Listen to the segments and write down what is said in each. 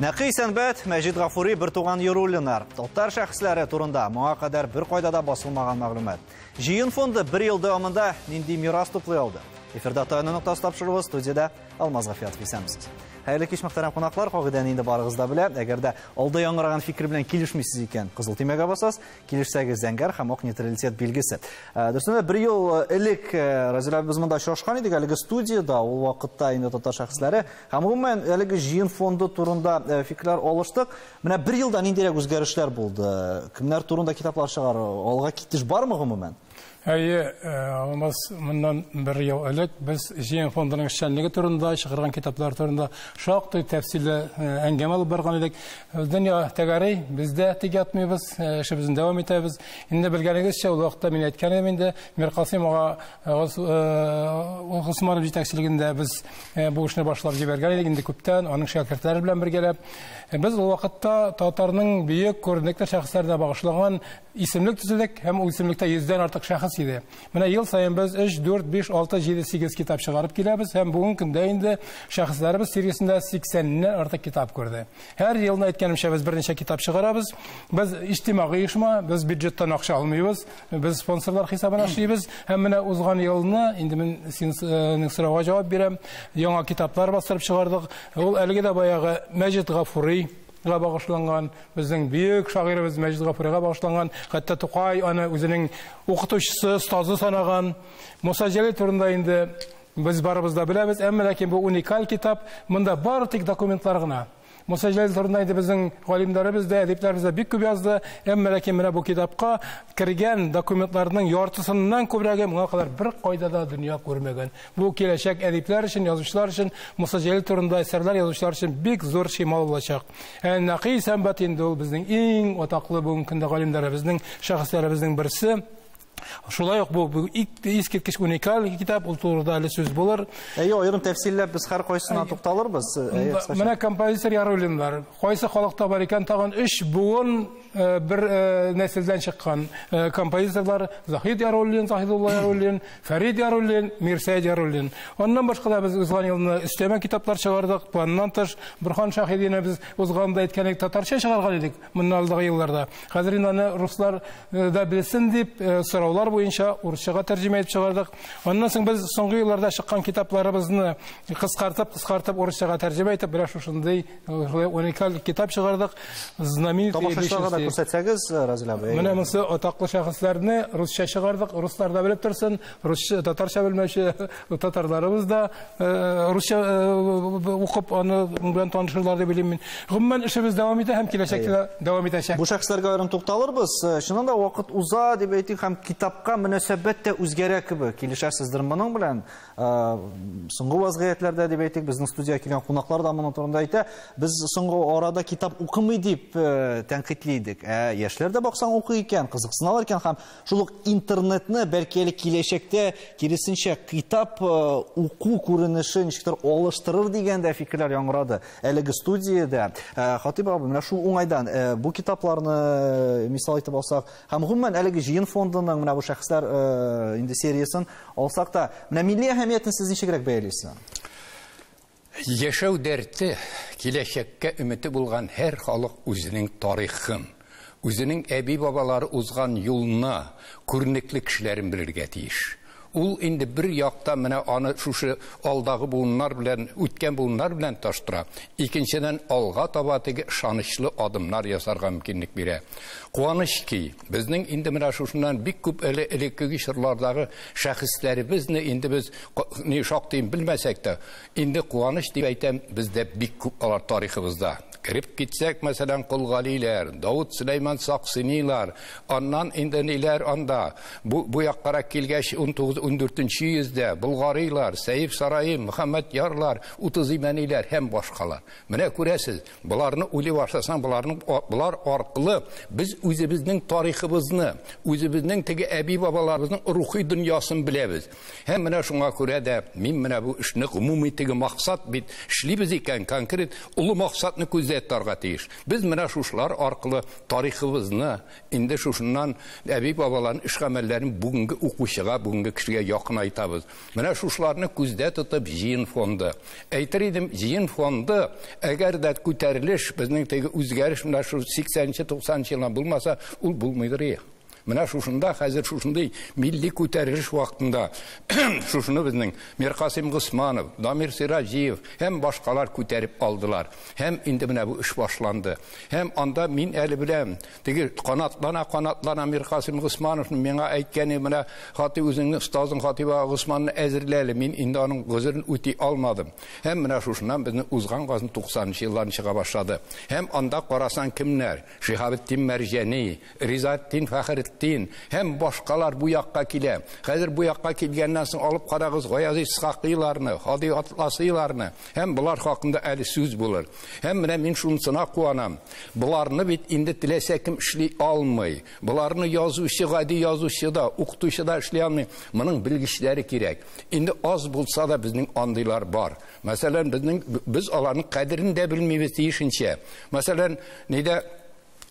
Нәкый Исәнбәт, Мәҗит Гафури, бертуган Яруллиннар. Татар шәхесләре турында моңа кадәр беркайда да басылмаган мәгълүмат. Җыен фонды бер ел дәвамында нинди мирас туплый алды? Эфирда Таяну ноктасы тапшыруы, студиядә Алмаз Гафиятов, исәнмесез. Хәерле кич, мөхтәрәм кунаклар, кагыйдәне инде барыгыз да белә. Әгәр дә алда яңгыраган фикер белән килешмисез икән, кызыл төймәгә басасыз, килешсәгез зәңгәр һәм ак нейтралитет билгесе. Дөресен дә, бер ел элек Разил абый без монда очрашкан идек, әлеге студиядә, ул вакытта инде татар шәхесләре һәм гомумән әлеге җыен фонды турында фикерләр алыштык. Менә бер елда ниндирәк үзгәрешләр булды? Кемнәр турында китаплар чыгару? Алга китеш бармы гомумән? Әйе, Алмаз, моннан бер ел элек без җыен фондының эшчәнлеге турында, чыгарган китаплар турында шактый тәфсилле әңгәмә алып барган идек. Дөнья тәгәри, без дә тик ятмыйбыз, эшебезне дәвам итәбез. Инде белгәнегезчә, ул вакытта мин әйткән идем инде, Миркасыйм ага Госманов җитәкчелегендә без бу эшне башлап җибәргән идек инде күптән, аның шәкертләре белән бергәләп. Без ул вакытта татарның бөек күренекле шәхесләренә багышланган исемлек төзедек һәм ул исемлектә 100дән артык шәхес иде. Менә ел саен без 3, 4, 5, 6, 7, 8 китап чыгарып киләбез һәм бүгенге көндә инде шәхесләребез сериясендә 80ннән артык китап күрде. Һәр елны әйткәнемчә без берничә китап чыгарабыз. Без иҗтимагый оешма, без бюджеттан акча алмыйбыз, без спонсорлар хисабына эшлибез һәм менә узган елны инде мин синең сорауга җавап бирәм. Яңа китаплар бастырып чыгардык. Ул әлеге дә баягы Мәҗит Гафури багышланган, безнең бөек шагыйребез Мәҗит Гафурига багышланган, хәтта Тукай аны үзенең укытучысы, остазы санаган. Муса Җәлил турында инде без барыбыз да беләбез, әмма ләкин бу уникаль китап, монда бары тик документлар гына. Муса Җәлил турында инде безнең галимнәребез дә, әдипләребез дә бик күп язды, әмма ләкин менә бу китапка кергән документларның яртысыннан күбрәге моңа кадәр бер кайда да дөнья күрмәгән. Бу киләчәк әдипләр өчен, язучылар өчен, Муса Җәлил турында әсәрләр язучылар өчен бик зур чимал булачак. Ә Нәкый Исәнбәт инде ул безнең иң атаклы бүгенге көндә галимнәребезнең, шәхесләребезнең берсе. Шулай ук бу искиткеч уникаль китап, ул турыда әле сүз булыр. Әйе, аерым тәфсилләп без һәр кайсына тукталырбыз. Менә композитор Яруллиннар. Кайсы халыкта бар икән, тагын 3 буын бер нәселдән чыккан композиторлар: Заһид Яруллин, Заһидулла Яруллин, Фәрид Яруллин, Мирсәйд Яруллин. Аннан башка да без узган елны өстәмә китаплар чыгардык. Планнан тыш Борһан Шаһидины без узганда әйткән идек, татарча чыгарган идек моннан алдагы елларда. Хәзер инде аны руслар да белсен дип, сораулар буенча урысчага тәрҗемә итеп чыгардык. Аннан соң без соңгы елларда чыккан китапларыбызны кыскартып, кыскартып урысчага тәрҗемә итеп, менә шушындый уникаль китап чыгардык. Знаменитый Тамашачыларга да күрсәтсәгез, Разил абый. Менә монысы атаклы шәхесләрне русча чыгардык. Руслар да белеп торсын, русча, татарча белмәүче татарларыбыз да русча укып аны белән танышырлар дип уйлыйм мин. Гомумән эшебез дәвам итә һәм киләчәктә дә дәвам итәчәк. Бу шәхесләргә аерым тукталырбыз. Чыннан да вакыт уза дип әйтик һәм китапка мөнәсәбәт тә үзгәрә кебек. Килешәсездер моның белән. Соңгы вазгыятьләрдә дип әйтик, безнең студиягә килгән кунаклар да моның турында әйтә. Без соңгы арада китап укымый дип тәнкыйтьли идек. Ә яшьләр дә баксаң укый икән, кызыксыналар икән һәм шул ук интернетны бәлки әле киләчәктә киресенчә китап уку күренеше ничектер алыштырыр дигән дә фикерләр яңгырады әлеге студиядә. Хатип абый, менә шул уңайдан бу китапларны мисал итеп алсак һәм гомумән әлеге җыен фондының менә бу шәхесләр инде сериясын алсак та, менә милли әһәмиятен сез ничегрәк бәялисез? Яшәү дәрте, киләчәккә өмете булган һәр халык үзенең тарихын, үзенең әби-бабалары узган юлны, күренекле кешеләрен белергә тиеш. Ул инде бер якта менә аны шушы алдагы буыннар белән, үткән буыннар белән таштыра. Икенчедән алга таба теге ышанычлы адымнар ясарга мөмкинлек бирә. Куаныч ки, безнең инде менә шушыннан бик күп әле элеккеге чорлардагы шәхесләребезне инде без ни шактый белмәсәк тә, инде куаныч дип әйтәм, бездә бик күп алар тарихыбызда. Кереп китсәк, мәсәлән, Кол Галиләр, Давыт Сөләйман Саксинилар, аннан инде ниләр анда, бу яккарак килгәч, 19-14 йөздә Болгарилар, Сәйф Сараи, Мөхәммәд Ярлар, Утыз Имәниләр һәм башкалар. Менә күрәсез, боларны уйлый башласаң, болар аркылы без үзебезнең тарихыбызны, үзебезнең теге әби-бабаларыбызның рухи дөньясын беләбез. Һәм менә шуңа күрә дә мин менә бу эшне гомуми теге максат бит эшлибез икән, конкрет олы максатны күздә күздә тотарга тиеш. Без менә шушылар аркылы тарихыбызны, инде шушыннан әби-бабаларның эш-гамәлләрен бүгенге укучыга, бүгенге кешегә якынайтабыз. Менә шушыларны күздә тотып җыен фонды. Әйтер идем, җыен фонды, әгәр дә күтәрелеш, безнең теге үзгәреш менә шу 80-90 елдан булмаса, ул булмыйдыр. Менә шушында хәзер шушындый милли күтәрелеш вакытында шушыны безнең Миркасыйм Госманов, Дамир Сираҗиев һәм башкалар күтәреп алдылар. Һәм инде менә бу эш башланды. Һәм анда мин әле беләм, теге канатлана Миркасыйм Госмановның миңа әйткәне, менә Хатип үзеңнең остазың Хатип ага Госманны әзерлә әле, мин инде аның гозерен үти алмадым. Һәм менә шушыннан безнең узган гасырның 90 елларын чыга башлады. Һәм анда карасан кемнәр? Шиһабетдин Мәрҗани, Ризаэддин Фәхретдин һәм башкалар бу якка килә. Хәзер бу якка килгәннән соң алып карагыз Гаяз Исхакыйларны, Һади Атласыйларны һәм булар хакында әле сүз булыр. Һәм менә мин шунысына куанам. Буларны бит инде теләсә кем эшли алмый. Буларны язучы, гади язучы да, укытучы да эшли алмый. Моның белгечләре кирәк. Инде аз булса да безнең андыйлар бар. Мәсәлән, без аларның кадерен дә белмибез тиешенчә. Мәсәлән, нидә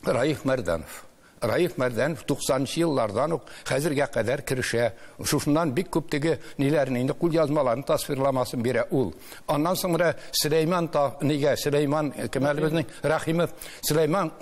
Раиф Мәрдәнов. Раиф Мәрдәнов 90 еллардан ук хәзергә кадәр керешә. Шушыннан бик күп теге ниләрне инде кул язмаларын тасвирламасын бирә ул. Аннан соң менә Сөләйман нигә Сөләйман кем әле безнең Рахимов, Сөләйман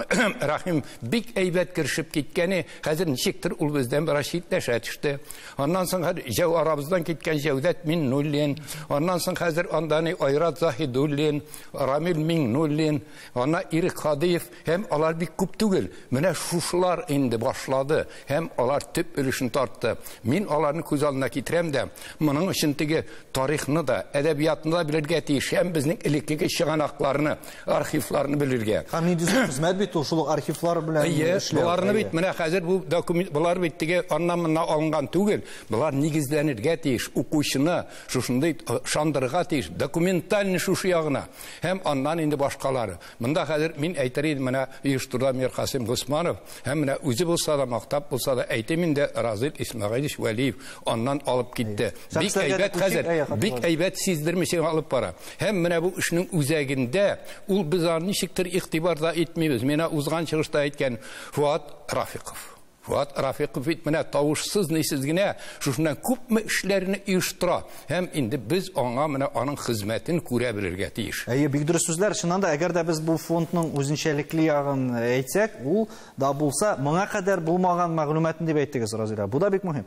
Рахим бик әйбәт керешеп киткәне, хәзер ничектер ул бездән бераз читләшә төште. Аннан соң хәзер арабыздан киткән Җәүдәт Миннуллин, аннан соң хәзер анда ни Айрат Заһидуллин, Рамил Миңнуллин, ана Ирек Хадиев һәм алар бик күп түгел. Менә шушылар инде башлады һәм алар төп өлешен тартты. Мин аларны күз алдына китерәм дә, моның өчен теге тарихны да, әдәбиятны да белергә тиеш һәм безнең элеккеге чыганакларны, архивларны белергә. Һәм нинди зур хезмәт бит ул, шул ук архивлар белән эшләү. Боларны бит менә хәзер бу документ, болар бит теге аннан-моннан алынган түгел, болар нигезләнергә тиеш, укучыны шушындый ышандырырга тиеш, документальный шушы ягына һәм аннан инде башкалары. Монда хәзер мин әйтер идем, менә оештыруда Миркасыйм Госманов һәм менә үзе булса да, мактап булса да әйтим инде, Разил Исмәгыйлевич Вәлиев аннан алып китте. Бик әйбәт хәзер, бик әйбәт сиздермичә алып бара. Һәм менә бу эшнең үзәгендә ул без аны ничектер игътибар да итмибез. Менә узган чыгышта әйткән Фуат Рафиков. Фуат Рафиков бит менә тавышсыз нисез генә шушыннан күпме эшләрне оештыра. Һәм инде без аңа менә аның хезмәтен күрә белергә тиеш. Әйе, бик дөрес сүзләр. Чыннан да, әгәр дә без бу фондның үзенчәлекле ягын әйтсәк, ул да булса моңа кадәр булмаган мәгълүматын дип әйттегез, Разилә. Бу да бик мөһим.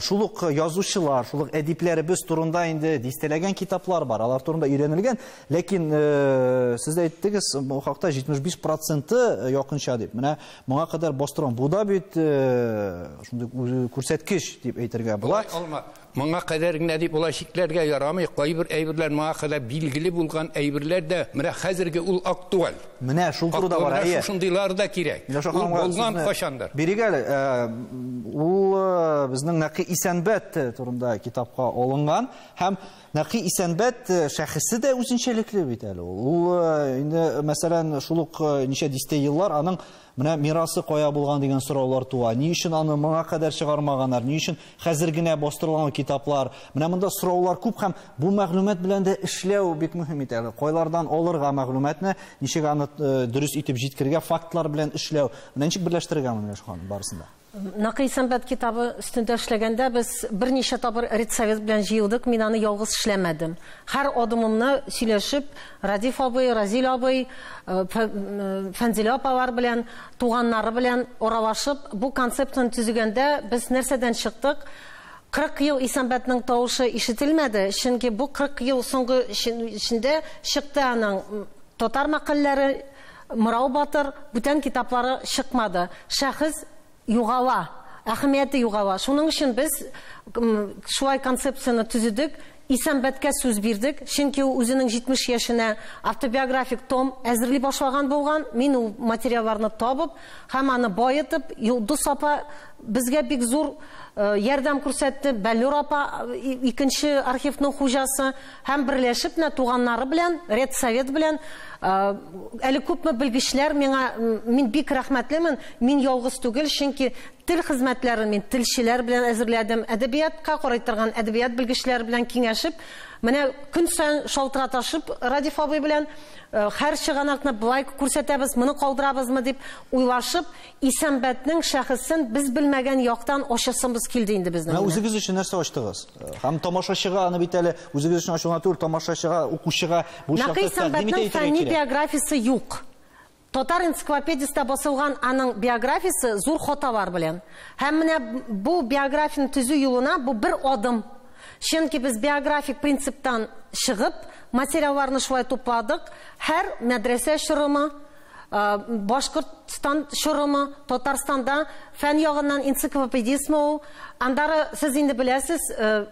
Шул ук язучылар, шул ук әдипләребез турында инде дистәләгән китаплар бар. Алар турында өйрәнелгән, ләкин сез дә әйттегез, бу хакта 75% якынча дип. Менә моңа кадәр бастырган. Бу да бит шундый күрсәткеч дип әйтергә була. Моңа кадәр генә дип улай чикләргә ярамый. Кайбер әйберләр моңа кадәр билгеле булган әйберләр дә менә хәзерге ул актуаль. Менә шул турыда бар, әйе. Шундыйлар да кирәк. Ул булган кайчандыр. Бирик әле, ул безнең Нәкый Исәнбәт турында китапка алынган һәм Нәкый Исәнбәт шәхесе дә үзенчәлекле бит әле ул. Ул инде, мәсәлән, шул ук ничә дистә еллар аның менә мирасы кая булган дигән сораулар туа. Ни өчен аны моңа кадәр чыгармаганнар? Ни өчен хәзер генә бастырылган китаплар? Менә монда сораулар күп һәм бу мәгълүмат белән дә эшләү бик мөһим бит әле. Кайлардан алырга мәгълүматны, ничек аны дөрес итеп җиткерергә, фактлар белән эшләү. Менә ничек берләштерергә моны, Миләүшә ханым, барысын да? Нәкый Исәнбәт китабы өстендә эшләгәндә без берничә тапкыр редсовет белән җыелдык, мин аны ялгыз эшләмәдем. Һәр адымымны сөйләшеп, Радиф абый, Разил абый, Фәнзилә апалар белән, туганнары белән аралашып, бу концепцияне төзегәндә без нәрсәдән чыктык? 40 ел Исәнбәтнең тавышы ишетелмәде, чөнки бу 40 ел соңгы эчендә чыкты аның татар мәкальләре, Мырау батыр, бүтән китаплары чыкмады. Шәхес югала, әһәмияте югала. Шуның өчен без шулай концепцияне төзедек, Исәнбәткә сүз бирдек, чөнки ул үзенең 70 яшенә автобиографик том әзерли башлаган булган. Мин ул материалларны табып һәм аны баетып, Йолдыз апа безгә бик зур ярдәм күрсәтте, Бәллүр апа икенче архивның хуҗасы һәм берләшеп менә туганнары белән, редсовет белән, әле күпме белгечләр миңа, мин бик рәхмәтлемен, мин ялгыз түгел, чөнки тел хезмәтләрен мин телчеләр белән әзерләдем, әдәбиятка карый торган әдәбият белгечләре белән киңәшеп, Менә көн саен шалтыраташып Радиф абый белән һәр чыганакны былай күрсәтәбез, моны калдырабызмы дип уйлашып, Исәнбәтнең шәхесен без белмәгән яктан ачасыбыз килде инде безнең. Менә үзегез өчен нәрсә ачтыгыз? Һәм тамашачыга аны бит әле үзегез өчен ачуына түгел, тамашачыга, укучыга бу чакта тәкъдим итә фәнни биографиясе юк. Татар энциклопедиясендә басылган аның биографиясе зур хаталар белән. Һәм менә бу биографияне төзү юлына бу бер адым. Чөнки без биографик принциптан чыгып, материалларны шулай тупладык. Һәр мәдрәсә чорымы, Башкортстан чорымы, Татарстанда фән ягыннан энциклопедистмы ул. Андары сез инде беләсез,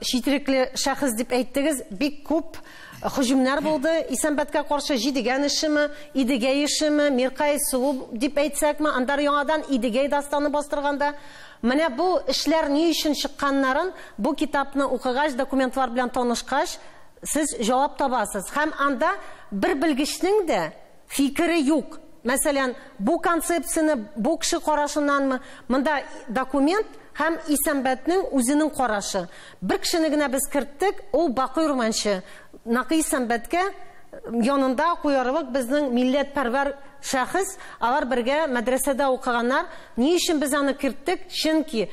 четерекле шәхес дип әйттегез, бик күп һөҗүмнәр булды. Исәнбәткә каршы Җидегән эшеме, Идегәй эшеме, Миркай Сылу дип әйтсәкме, андары яңадан Идегәй дастаны бастырганда. Менә бу эшләр ни өчен чыкканнарын бу китапны укыгач, документлар белән танышкач, сез җавап табасыз. Һәм анда бер белгечнең дә фикере юк. Мәсәлән, бу концепцияне бу кеше карашыннанмы? Монда документ һәм Исәнбәтнең үзенең карашы. Бер кешене генә без керттек, ул Бакый Урманчы. Нәкый Исәнбәткә янында куярлык безнең милләтпәрвәр шәхес, алар бергә мәдрәсәдә укыганнар. Ни өчен без аны керттек? Чөнки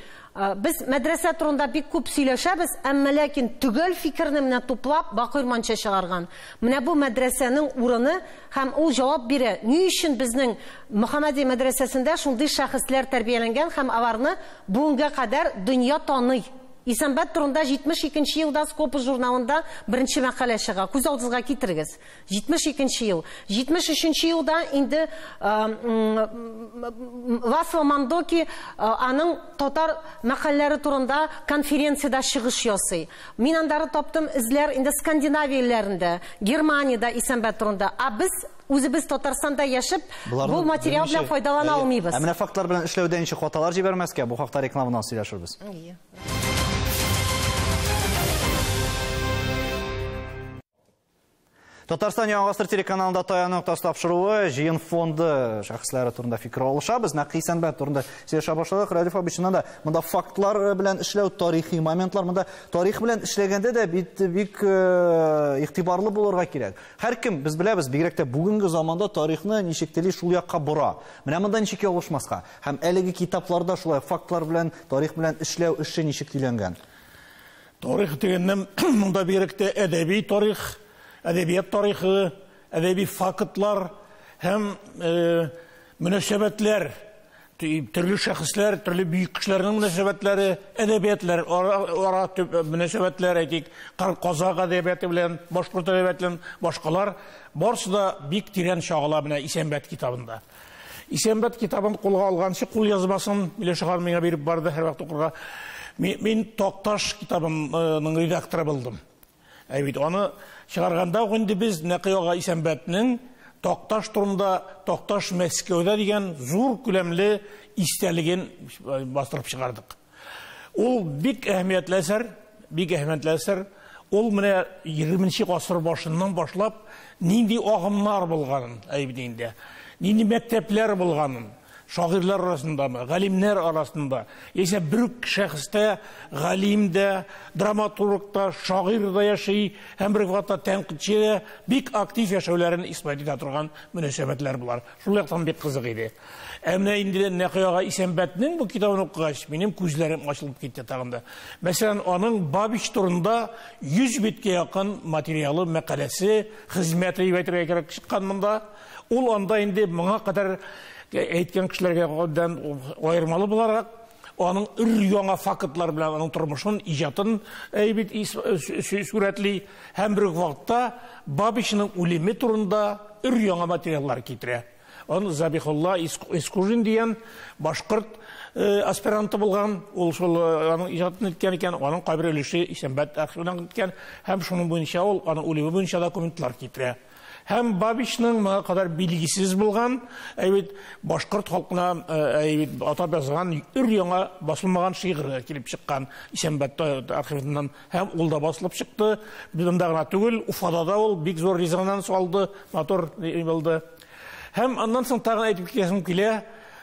без мәдрәсә турында бик күп сөйләшәбез, әмма ләкин төгәл фикерне менә туплап Бакый Урманчы чыгарган. Менә бу мәдрәсәнең урыны һәм ул җавап бирә. Ни өчен безнең Мөхәммәди мәдрәсәсендә шундый шәхесләр тәрбияләнгән һәм аларны бүгенгә кадәр дөнья таный? Исәнбәт турында 72 елда Скопус журналында беренче мәкалә чыга. Күз алдыгызга китерегез. 72 ел. 73 елда инде Ласло Мандоки аның татар мәкаләләре турында конференциядә чыгыш ясый. Мин андары таптым эзләр инде Скандинавия илләрендә, Германиядә Исәнбәт турында. А без үзебез Татарстанда яшәп, бу материал белән файдалана алмыйбыз. Ә менә фактлар белән эшләүдә ничек хаталар җибәрмәскә, бу хакта рекламадан сөйләшербез. Татарстан Яңа Гасыр телеканалында Таяну ноктасы тапшыруы, җыен фонды шәхесләре турында фикер алышабыз. Нәкый Исәнбәт турында сөйләшә башладык. Радиф абый, чыннан да монда фактлар белән эшләү, тарихи моментлар, монда тарих белән эшләгәндә дә бит бик игътибарлы булырга кирәк. Һәркем, без беләбез, бигрәк тә бүгенге заманда тарихны ничек тели шул якка бора. Менә монда ничек ялгышмаска? Һәм әлеге китапларда шулай фактлар белән, тарих белән эшләү эше ничек көйләнгән? Тарих дигәннән монда бигрәк тә әдәби тарих, әдәбият тарихы, әдәби фактлар һәм мөнәсәбәтләр, төрле шәхесләр, төрле бөек кешеләрнең мөнәсәбәтләре, әдәбиятлар ара мөнәсәбәтләр, әйтик, казак әдәбияты белән, башкорт әдәбияты белән башкалар, барысы да бик тирән чагыла менә Исәнбәт китабында. Исәнбәт китабын кулга алганчы, кул язмасын Миләүшә ханым миңа биреп барды һәрвакыт укырга. Мин Такташ китабының редакторы булдым. Ә бит аны чыгарганда ук инде без Нәкый ага Исәнбәтнең Такташ турында Такташ Мәскәүдә дигән зур күләмле истәлеген бастырып чыгардык. Ул бик әһәмиятле әсәр, бик әһәмиятле әсәр. Ул менә 20 гасыр башыннан башлап нинди агымнар булганын, әйбит инде, нинди мәктәпләр булганын, шагыйрьләр арасындамы, галимнәр арасында, яисә бер үк шәхестә галим дә, драматург та, шагыйрь дә яши, һәм бер үк вакытта тәнкыйтьче дә бик актив яшәүләрен исбат итә торган мөнәсәбәтләр булар. Шул яктан бик кызык иде. Ә менә инде Нәкый ага Исәнбәтнең бу китабын укыгач, минем күзләрем ачылып китте тагын да. Мәсәлән, аның Бабич турында 100 биткә якын материалы, мәкаләсе, хезмәте дип әйтергә кирәк чыккан монда. Ул анда инде моңа кадәр әйткән кешеләргә аермалы буларак, аның өр-яңа фактлар белән аның тормышын, иҗатын әйбит сурәтли һәм бер үк вакытта Бабичның үлеме турында өр-яңа материаллар китерә. Аны Забихулла Искужин дигән башкорт аспиранты булган, ул шул аның иҗатын иткән икән, аның кайбер өлеше Исәнбәт архивыннан киткән һәм шуның буенча ул аның үлеме буенча документлар китерә. Һәм Бабичның моңа кадәр билгесез булган, әйбит башкорт халкына әйбит атап язган өр-яңа басылмаган шигырь килеп чыккан Исәнбәт архивыннан һәм ул да басылып чыкты. Монда гына түгел, Уфада да ул бик зур резонанс алды, матур булды. Һәм аннан соң тагын әйтеп китәсем килә,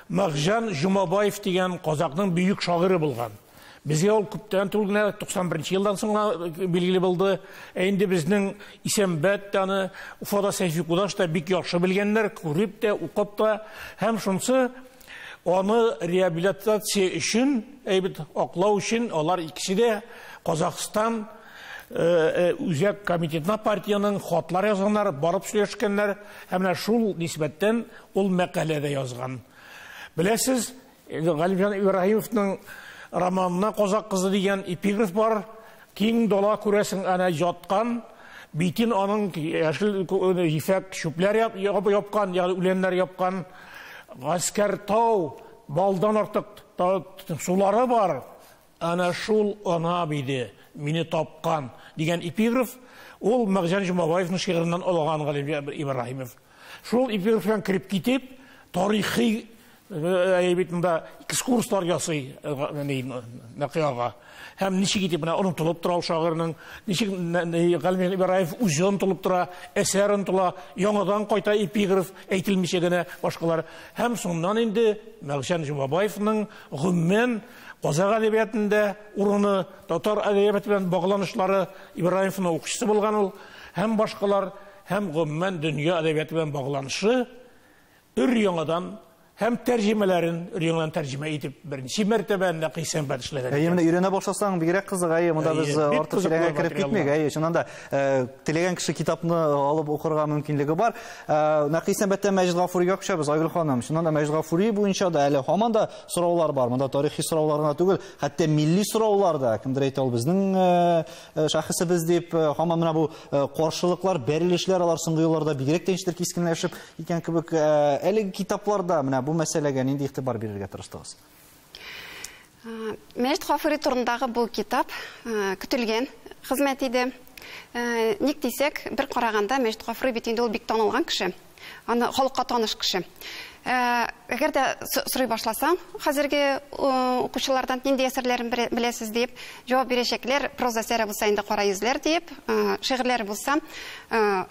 Мағжан Жумабаев дигән казакның бөек шагыйре булган. Безгә ул күптән түгел генә, 91 елдан соң гына билгеле булды. Ә инде безнең Исәнбәт тә аны, Уфада Сәйфи Кудаш та бик яхшы белгәннәр, күреп тә, укып та. Һәм шунысы, аны реабилитация өчен, әйбит, аклау өчен алар икесе дә Казахстан Үзәк комитетына партиянең хатлар язганнар, барып сөйләшкәннәр. Һәм менә шул нисбәттән ул мәкалә дә язган. Беләсез, Галимҗан Ибраһимовның романына Казак кызы дигән эпиграф бар. Киң дала күрәсең, әнә яткан, битен аның яшел ефәк чүпләр япкан, ягъни үләннәр япкан. Гаскәр тау, балдан артык сулары бар. Әнә шул ана биде мине тапкан дигән эпиграф ул Мәгъҗан Җумабаевның шигыреннән алган Галимҗан Ибраһимов. Шул эпиграф белән кереп китеп, тарихи әйбит монда экскурслар ясый Нәкый ага. Һәм ничек итеп менә онытылып тора ул шагыйрьнең, ничек Галимҗан Ибраһимов үзе онытылып тора, әсәр онытыла, яңадан кайта эпиграф әйтелмичә генә башкалар. Һәм соңыннан инде Мәгъҗан Җумабаевның гомумән казак әдәбиятында урыны, татар әдәбияты белән багланышлары, Ибраһимовның укучысы булган ул, һәм башкалар, һәм гомумән дөнья әдәбияты белән багланышы өр-яңадан һәм тәрҗемәләрен өр-яңадан тәрҗемә итеп беренче мәртәбә Нәкый Сәнбәт эшләгән. Әйе, менә өйрәнә башласаң, бигрәк кызык, әйе, монда без артык тирәнгә кереп китмик, әйе, чыннан да теләгән кеше китапны алып укырга мөмкинлеге бар. Нәкый Сәнбәттән Мәҗит Гафуригә күчәбез, Айгөл ханым. Чыннан да Мәҗит Гафури буенча да әле һаман да сораулар бар. Монда тарихи сораулар гына түгел, хәтта милли сораулар да. Кемдер әйтә, ул безнең шәхесебез дип, һаман менә бу каршылыклар, бәрелешләр алар соңгы елларда бигрәк тә ничектер кискенләшеп икән кебек. Әлеге китапларда менә бу мәсьәләгә нинди игътибар бирергә тырыштыгыз? Мәҗит Гафури турындагы бу китап көтелгән хезмәт иде. Ник дисәк, бер караганда Мәҗит Гафури бит инде ул бик танылган кеше. Аны халыкка таныш кеше. Әгәр дә сорый башласаң, хәзерге укучылардан нинди әсәрләрен беләсез дип, җавап бирәчәкләр, проза әсәре булса инде Кара йөзләр дип, шигырьләре булса,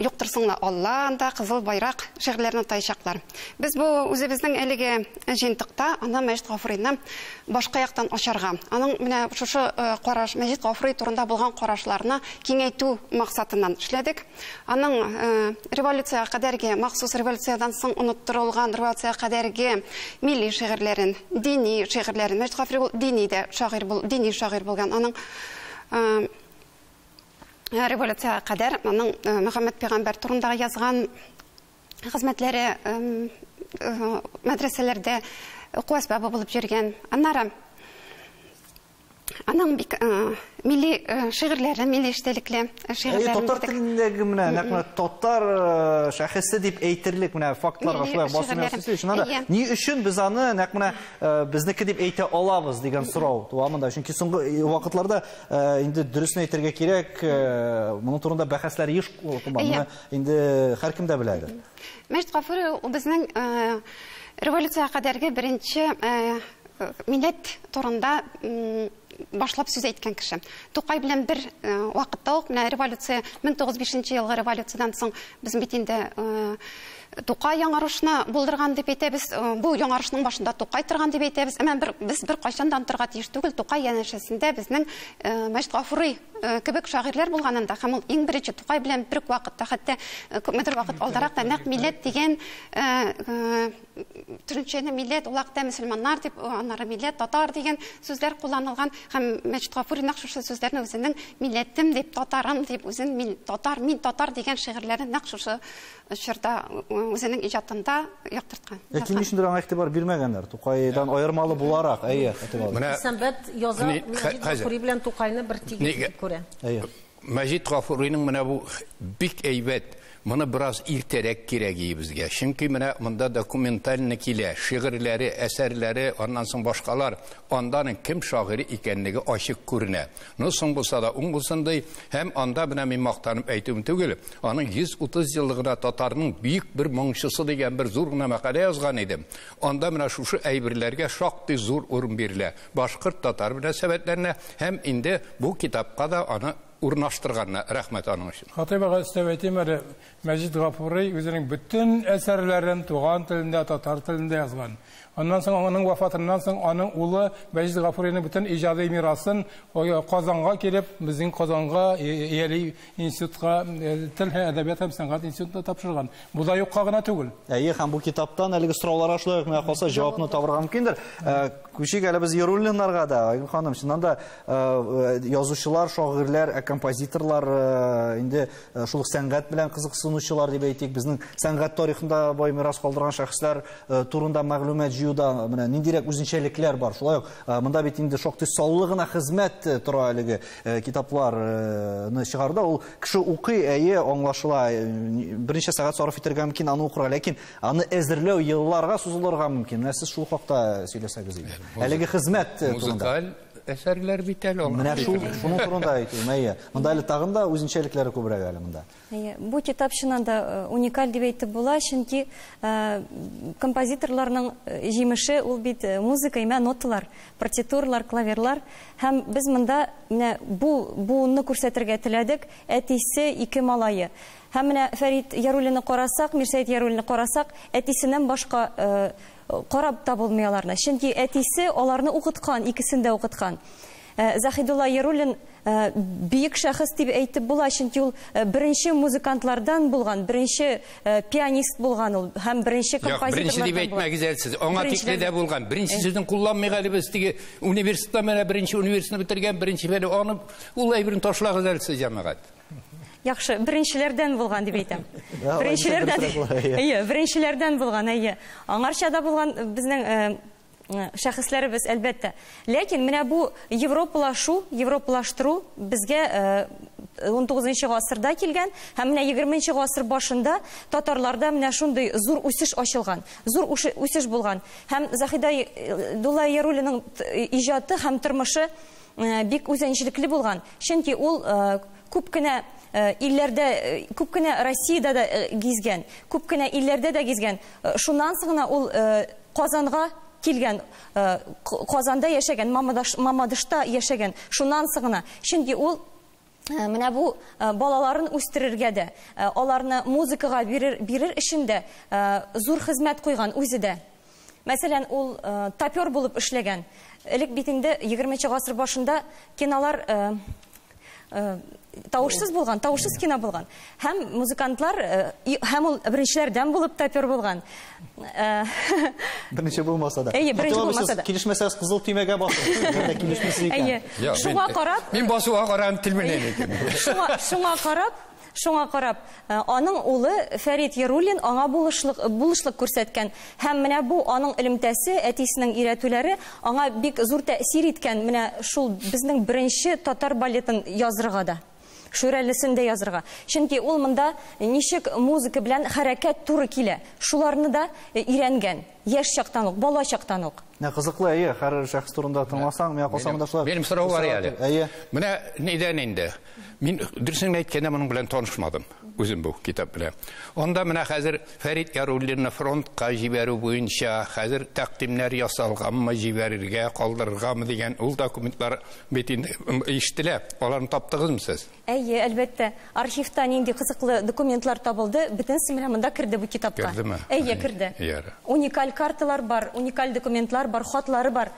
Юктырсың ла Алла анда, Кызыл байрак шигырьләрен атаячаклар. Без бу үзебезнең әлеге җыентыкта аны Мәҗит Гафурины башка яктан ачарга, аның менә шушы караш, Мәҗит Гафури турында булган карашларны киңәйтү максатыннан эшләдек. Аның революциягә кадәрге, махсус революциядән соң оныттырылган революциягә кадәрге милли шигырьләрен, дини шигырьләрен, Мәҗит Гафури ул дини дә шагыйрь бул, дини шагыйрь булган. Аның революциягә кадәр аның Мөхәммәд пәйгамбәр турындагы язган хезмәтләре мәдрәсәләрдә уку әсбабы булып йөргән. Аннары аның бик милли шигырьләре, милли эчтәлекле шигырьләре. Татар телендәге менә нәкъ менә татар шәхесе дип әйтерлек менә фактларга шулай басым ясыйсыз. Чыннан да, ни өчен без аны нәкъ менә безнеке дип әйтә алабыз дигән сорау туа монда. Чөнки соңгы вакытларда инде дөресен әйтергә кирәк, моның турында бәхәсләр еш куба. Моны инде һәркем дә беләдер. Мәҗит Гафури ул безнең революциягә кадәрге беренче милләт турында башлап сүз әйткән кеше. Тукай белән бер вакытта ук, менә революция, 1905 елгы революциядән соң без бит инде Тукай яңарышны булдырган дип әйтәбез. Бу яңарышның башында Тукай торган дип әйтәбез. Әмма без бер кайчан да онытырга тиеш түгел, Тукай янәшәсендә безнең Мәҗит Гафури кебек шагыйрьләр булганында, һәм ул иң беренче Тукай белән бер үк вакытта, хәтта күпмедер вакыт алдарак та нәкъ милләт дигән төшенчәне, милләт, ул вакытта мөселманнар дип, аннары милләт, татар дигән сүзләр кулланылган, һәм Мәҗит Гафури нәкъ шушы сүзләрне үзенең милләтем дип, татарым дип, үзен мин татар, мин татар дигән шигырьләрен нәкъ шушы чорда үзенең иҗатында яктырткан. Ләкин ни өчендер аңа игътибар бирмәгәннәр? Тукайдан аермалы буларак, әйе, Менә Сәнбәт яза, Мәҗит Гафури белән Тукайны бер тигез итеп күрә. Әйе. Мәҗит Гафуриның менә бу бик әйбәт, моны бераз иртәрәк кирәк иде безгә. Чөнки менә монда документально килә, шигырьләре, әсәрләре, аннан соң башкалар, анданың кем шагыйре икәнлеге ачык күренә. Ну, соң булса да уң булсын ди, һәм анда менә мин мактанып әйтүем түгел, аның 130 еллыгына татарның бөек бер моңчысы дигән бер зур гына мәкалә язган идем. Анда менә шушы әйберләргә шактый зур урын бирелә. Башкорт татар мөнәсәбәтләренә һәм инде бу китапка да аны урнаштырганына рәхмәт аның өчен. Хатыйбага өстәп әйтим әле, Мәҗит Гафури үзенең бөтен әсәрләрен туган телендә, татар телендә язган. Аннан соң аның вафатыннан соң аның улы Мәҗит Гафуриның бөтен иҗади мирасын Казанга килеп, безнең Казанга Ияли институтка, тел һәм әдәбият һәм сәнгать институтына тапшырган. Бу да юкка гына түгел. Әйе, һәм бу китаптан әлеге сорауларга шулай ук миңа калса җавапны табырга мөмкиндер. Күчик әле без Яруллиннарга да. Айгөл ханым, чыннан да язучылар, шагыйрьләр, композиторлар инде шул ук сәнгать белән кызыксынучылар дип әйтик, безнең сәнгать тарихында бай мирас калдырган шәхесләр турында мәгълүмат җыюда менә ниндирәк үзенчәлекләр бар. Шулай ук монда бит инде шактый саллы гына хезмәт тора әлеге китапларны чыгаруда. Ул кеше укый, әйе, аңлашыла, берничә сәгать сарыф итәргә мөмкин аны укырга, ләкин аны әзерләү елларга сузылырга мөмкин. Менә сез шул хакта сөйләсәгез иде. Әлеге хезмәт турында. Музыкаль әсәрләр бит әле ул. Менә шул, шуның турында әйтүем, әйе. Монда әле тагын да үзенчәлекләре күбрәк әле монда. Әйе, бу китап чыннан да уникаль дип әйтеп була, чөнки композиторларның җимеше ул бит музыка, имә ноталар, партитурлар, клавирлар. Һәм без монда менә бу буынны күрсәтергә теләдек, әтисе, ике малае. Һәм менә Фәрит Яруллинны карасак, Мирсәет Яруллинны карасак, әтисеннән башка карап та булмый аларны. Чөнки әтисе аларны укыткан, икесен дә укыткан. Заһидулла Яруллин бөек шәхес дип әйтеп була, чөнки ул беренче музыкантлардан булган, беренче пианист булган ул һәм беренче композиторлардан. Беренче дип әйтмәгез әле сез. Аңа тикле дә булган. Беренче сүзен кулланмыйк әле без теге университетта менә беренче университетны бетергән, беренче бәле аны ул әйберен ташлагыз әле сез, җәмәгать. Яхшы, беренчеләрдән булган дип әйтәм. Беренчеләрдән. Әйе, беренчеләрдән булган, әйе. Аңарча да булган безнең шәхесләребез, әлбәттә. Ләкин менә бу европалашу, европалаштыру безгә 19 гасырда килгән һәм менә 20 гасыр башында татарларда менә шундый зур үсеш ачылган, зур үсеш булган. Һәм Заһидулла Яруллинның иҗаты һәм тормышы бик үзенчәлекле булган. Чөнки ул күп кенә илләрдә, күп кенә Россиядә дә гизгән, күп кенә илләрдә дә гизгән. Шуннан соң гына ул Казанга килгән, Казанда яшәгән, Мамадышта яшәгән. Шуннан соң гына. Чөнки ул менә бу балаларын үстерергә дә, аларны музыкага бирер өчен дә зур хезмәт куйган үзе дә. Мәсәлән, ул топер булып эшләгән. Элек бит инде 20 гасыр башында кинолар тавышсыз булган, тавышсыз кино булган. Һәм музыкантлар, һәм ул беренчеләрдән булып топер булган. Беренче булмаса да. Әйе, беренче булмаса да. Килешмәсәгез кызыл төймәгә басыгыз. Әгәр килешмәсез икән. Әйе. Шуңа карап, мин басуга карап тилменәм икән. Шуңа карап, шуңа карап, аның улы Фәрит Яруллин аңа булышлык күрсәткән. Һәм менә бу аның элемтәсе, әтисенең өйрәтүләре аңа бик зур тәэсир иткән. Менә шул безнең беренче татар балетын язырга да, Шүрәлесен дә язырга. Чөнки ул монда ничек музыка белән хәрәкәт туры килә, шуларны да өйрәнгән. Яшь чактан ук, бала чактан ук. Менә кызыклы, әйе, һәр шәхес турында тыңласаң, миңа калса монда шулай. Минем сорау бар әле. Әйе. Менә нидән инде? Мин дөресен әйткәндә моның белән танышмадым. Үзем бу китап белән. Анда менә хәзер Фәрит Яруллинны фронтка җибәрү буенча хәзер тәкъдимнәр ясалганмы, җибәрергә, калдырыргамы дигән ул документлар бит инде ишетелә. Аларны таптыгызмы сез? Әйе, әлбәттә. Архивта нинди кызыклы документлар табылды, бөтенесе менә монда керде бу китапка. Кердеме? Әйе, керде. Уникаль карталар бар, уникаль документлар бар, хатлары бар.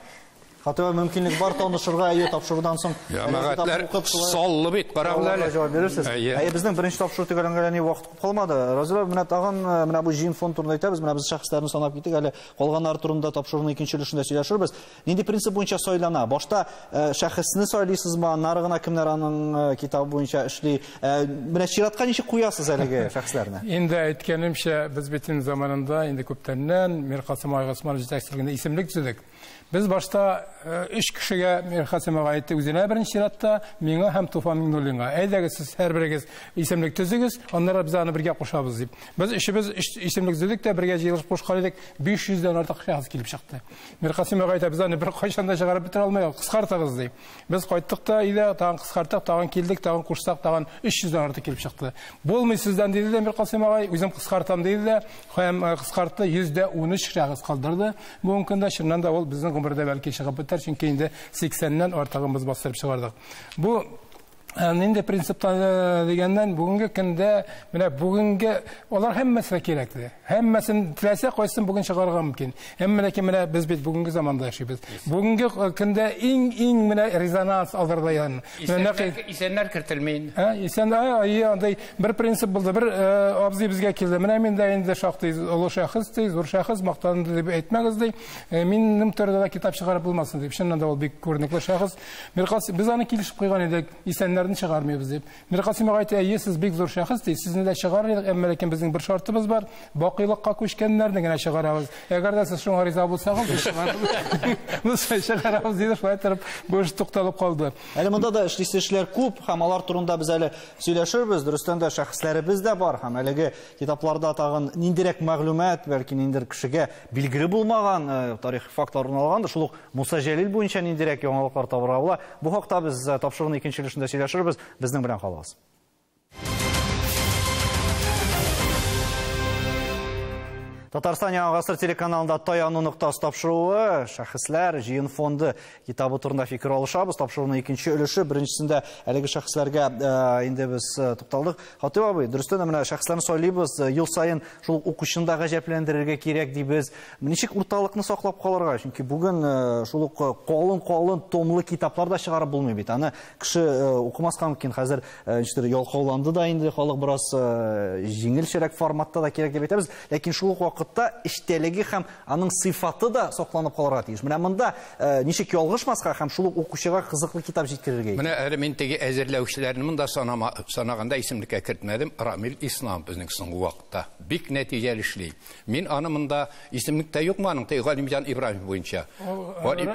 Хатыба мөмкинлек бар танышырга, әйе, тапшырудан соң. Җәмәгатьләр саллы бит, карагыз әле. Җавап бирерсез. Әйе, безнең беренче тапшыру төгәлләнгән ни вакыт күп калмады. Разила, менә тагын менә бу җыен фонд турында әйтәбез, менә без шәхесләрне санап киттек, әле калганнар турында тапшыруның икенче өлешендә сөйләшербез. Нинди принцип буенча сайлана? Башта шәхесне сайлыйсызмы, аннары гына кемнәр аның китабы буенча эшли? Менә чиратка ничек куясыз әлеге шәхесләрне? Инде әйткәнемчә, без бит инде заманында, инде күптәннән Миркасым ага Госманов җитәкчелегендә исемлек төзедек. Без башта өч кешегә Миркасым ага әйтте, үзенә беренче чиратта, миңа һәм Туфан Миңнуллинга. Әйдәгез, сез һәрберегез исемлек төзегез, аннары без аны бергә кушабыз дип. Без өчебез исемлек төзедек тә бергә җыелышып кушкан идек, 500дән артык шәхес килеп чыкты. Миркасым ага әйтә, без аны бер кайчан да чыгарып бетерә алмыйбыз, кыскартыгыз ди. Без кайттык та өйдә, тагын кыскарттык, тагын килдек, тагын кушсак, тагын 300дән артык килеп чыкты. Булмый сездән диде дә Миркасым агай, үзем кыскартам диде дә, һәм кыскартты, 113 шәхес калдырды. Бүгенге көндә чыннан да ул безнең гомердә бәлки чыгып бетәр, чөнки инде 80-нән артыгын без бастырып чыгардык. Бу Нинди принциптан дигәннән, бүгенге көндә менә бүгенге алар һәммәсе дә кирәкле. Һәммәсен теләсә кайсын бүген чыгарырга мөмкин. Әмма ләкин менә без бит бүгенге заманда яшибез. Бүгенге көндә иң-иң менә резонанс алырдай. Исәннәр кертелми инде. Исән, андай бер принцип булды. Бер абзый безгә килде. Менә мин дә инде шактый олы шәхес, ди, зур шәхес, мактанды дип әйтмәгез, ди. Минем турыда да китап чыгарып булмасын дип. Чыннан да ул бик күренекле шәхес. Без аны килешеп куйган идек, исәннәрне чыгармыйбыз дип. Миркасим агай әйтә, әйе, сез бик зур шәхес, ди, сезне дә чыгарыр идек, әмма ләкин безнең бер шартыбыз бар, бакыйлыкка күчкәннәрне генә чыгарабыз. Әгәр дә сез шуңа риза булсагыз, без чыгарабыз. Без чыгарабыз диде, шулай торып бу эш тукталып калды. Әле монда да эшлисе эшләр күп, һәм алар турында без әле сөйләшербез. Дөрестән дә шәхесләребез дә бар, һәм әлеге китапларда тагын ниндирәк мәгълүмат, бәлки ниндидер кешегә билгеле булмаган тарихи фактлар урын алгандыр. Шул ук Муса Җәлил буенча ниндирәк яңалыклар табырга була. Бу хакта без тапшыруның икенче өлешендә сөйләшербез. Безнең белән калыгыз. Татарстан Яңа Гасыр телеканалында Таяну ноктасы тапшыруы, шәхесләр, җыен фонды китабы турында фикер алышабыз. Тапшыруның икенче өлеше, беренчесендә әлеге шәхесләргә инде без тукталдык. Хатыйп абый, дөрестән дә менә шәхесләрне сайлыйбыз, ел саен шул укучыны да гаҗәпләндерергә кирәк дибез. Ничек урталыкны саклап калырга? Чөнки бүген шул ук калын-калын томлы китаплар да чыгарып булмый бит. Аны кеше укымаска мөмкин. Хәзер ничектер ялкауланды да инде халык, бераз җиңелчәрәк форматта да кирәк дип әйтәбез. Ләкин шул ук вакытта эчтәлеге һәм аның сыйфаты да сакланып калырга тиеш. Менә монда ничек ялгышмаска һәм шул ук укучыга кызыклы китап җиткерергә? Менә әле мин теге әзерләүчеләрне монда санаганда исемлеккә кертмәдем. Рамил Ислам безнең соңгы вакытта бик нәтиҗәле эшли. Мин аны монда исемлектә юкмы аның теге Галимҗан Ибраһимов буенча.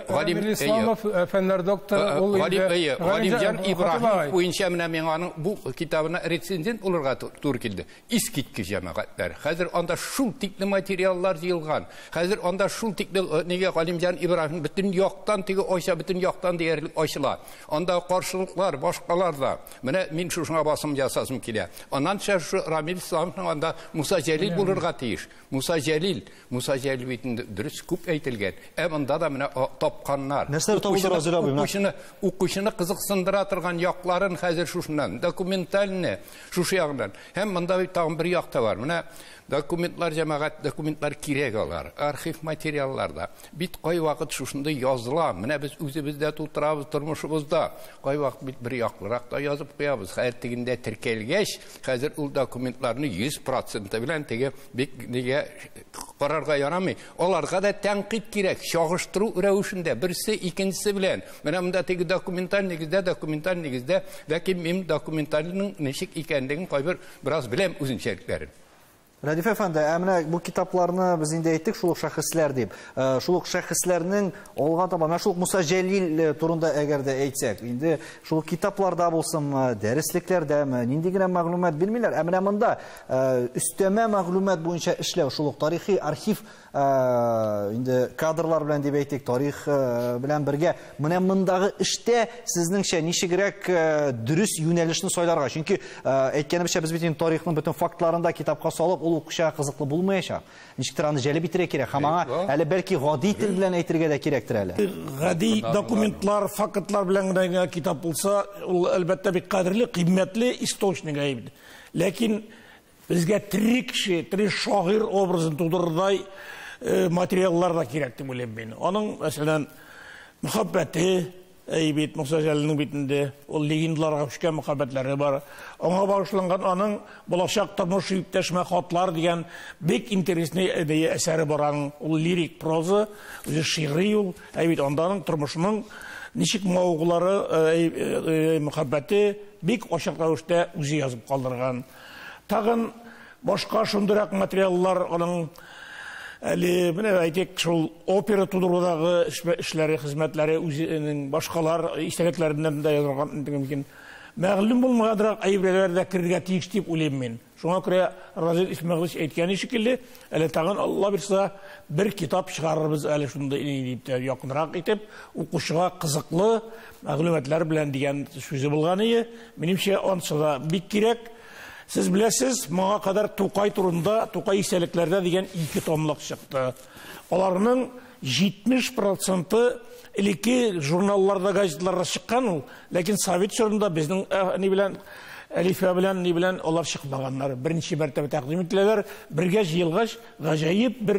Галим Исламов фәннәр докторы, ул инде Галимҗан Ибраһимов буенча менә миңа аның бу китабына рецензент булырга туры килде. Искиткеч җәмәгатьләр. Хәзер анда шул тикле материаллар җыелган. Хәзер анда шул тикле нигә Галимҗан Ибраһимов бөтен яктан теге айча, бөтен яктан диярлек ачыла. Анда каршылыклар, башкалар да. Менә мин шушыңа басым ясасым килә. Аннан шушы Рамил Исламовның анда Муса Җәлил булырга тиеш. Муса Җәлил, Муса Җәлил бит инде дөрес күп әйтелгән. Ә монда да менә тапканнар. Нәрсәләр табылды, Разил абый? Укучыны кызыксындыра торган якларын хәзер шушыннан, документальне шушы ягыннан. Һәм монда бит тагын бер як та бар. Менә документлар, җәмәгать, документлар кирәк алар. Архив материалларда. Бит кайвакыт шушында языла. Менә без үзебез дә тутырабыз тормышыбызда. Кайвакыт бит бер яклырак та язып куябыз. Хәзер тегендә теркәлгәч, хәзер ул документларны 100% белән теге бик нигә карарга ярамый. Аларга да тәнкыйть кирәк, чагыштыру рәвешендә берсе икенчесе белән. Менә монда теге документаль нигездә, документаль нигездә, ләкин мин документальның ничек икәнлеген кайбер бераз беләм үзенчәлекләрен. Рәдиф әфәнде, ә менә бу китапларны без инде әйттек, шул ук шәхесләр дип. Шул ук шәхесләрнең алга таба, менә шул ук Муса Җәлил турында әгәр дә әйтсәк, инде шул ук китапларда булсынмы, дәреслекләрдәме, нинди генә мәгълүмат бирмиләр. Ә менә монда өстәмә мәгълүмат буенча эшләү, шул ук тарихи архив инде кадрлар белән дип әйтик, тарих белән бергә, менә мондагы эштә сезнеңчә ничегрәк дөрес юнәлешне сайларга? Чөнки әйткәнемчә, без бит инде тарихның бөтен фактларын да китапка салып, ул укучыга кызыклы булмаячак. Ничектер аны җәлеп итәргә кирәк. Һәм аңа әле бәлки гади тел белән әйтергә дә кирәктер әле. Гади документлар, фактлар белән генә китап булса, ул әлбәттә бик кадерле, кыйммәтле источник әйбер. Ләкин безгә тере кеше, тере шагыйрь образын тудырырдай материаллар да кирәк дип уйлыйм мин. Аның, мәсәлән, мөхәббәте, әйбит Муса Җәлилнең битендә ул легендаларга күчкән мөхәббәтләре бар. Аңа багышланган аның Булачак тормыш иптәшмә хатлар дигән бик интересный әсәре бар аның. Ул лирик проза, үзе шигъри ул. Әйбит анда аның тормышының ничек мавыгулары, мөхәббәте бик ачык рәвештә үзе язып калдырган. Тагын башка шундыйрак материаллар аның әле менә әйтик, шул опера тудырудагы эшләре, хезмәтләре үзенең башкалар истәлекләреннән дә язылган мөмкин. Мәгълүм булмаганрак әйберләр дә керергә тиеш дип уйлыйм мин. Шуңа күрә Разил Исмәгыйлович әйткән шикелле, әле тагын Алла бирсә бер китап чыгарырбыз әле шундый дип тә якынрак итеп, укучыга кызыклы мәгълүматлар белән дигән сүзе булган иде. Минемчә, ансы да бик кирәк. Сез беләсез, моңа кадәр Тукай турында, Тукай истәлекләрдә дигән 2 томлык чыкты. Аларның 70% элекке журналларда, газетларда чыккан ул, ләкин совет чорында безнең ни белән Әлифә белән ни белән алар чыкмаганнар. Беренче мәртәбә тәкъдим ителәләр. Бергә җыелгач, гаҗәеп бер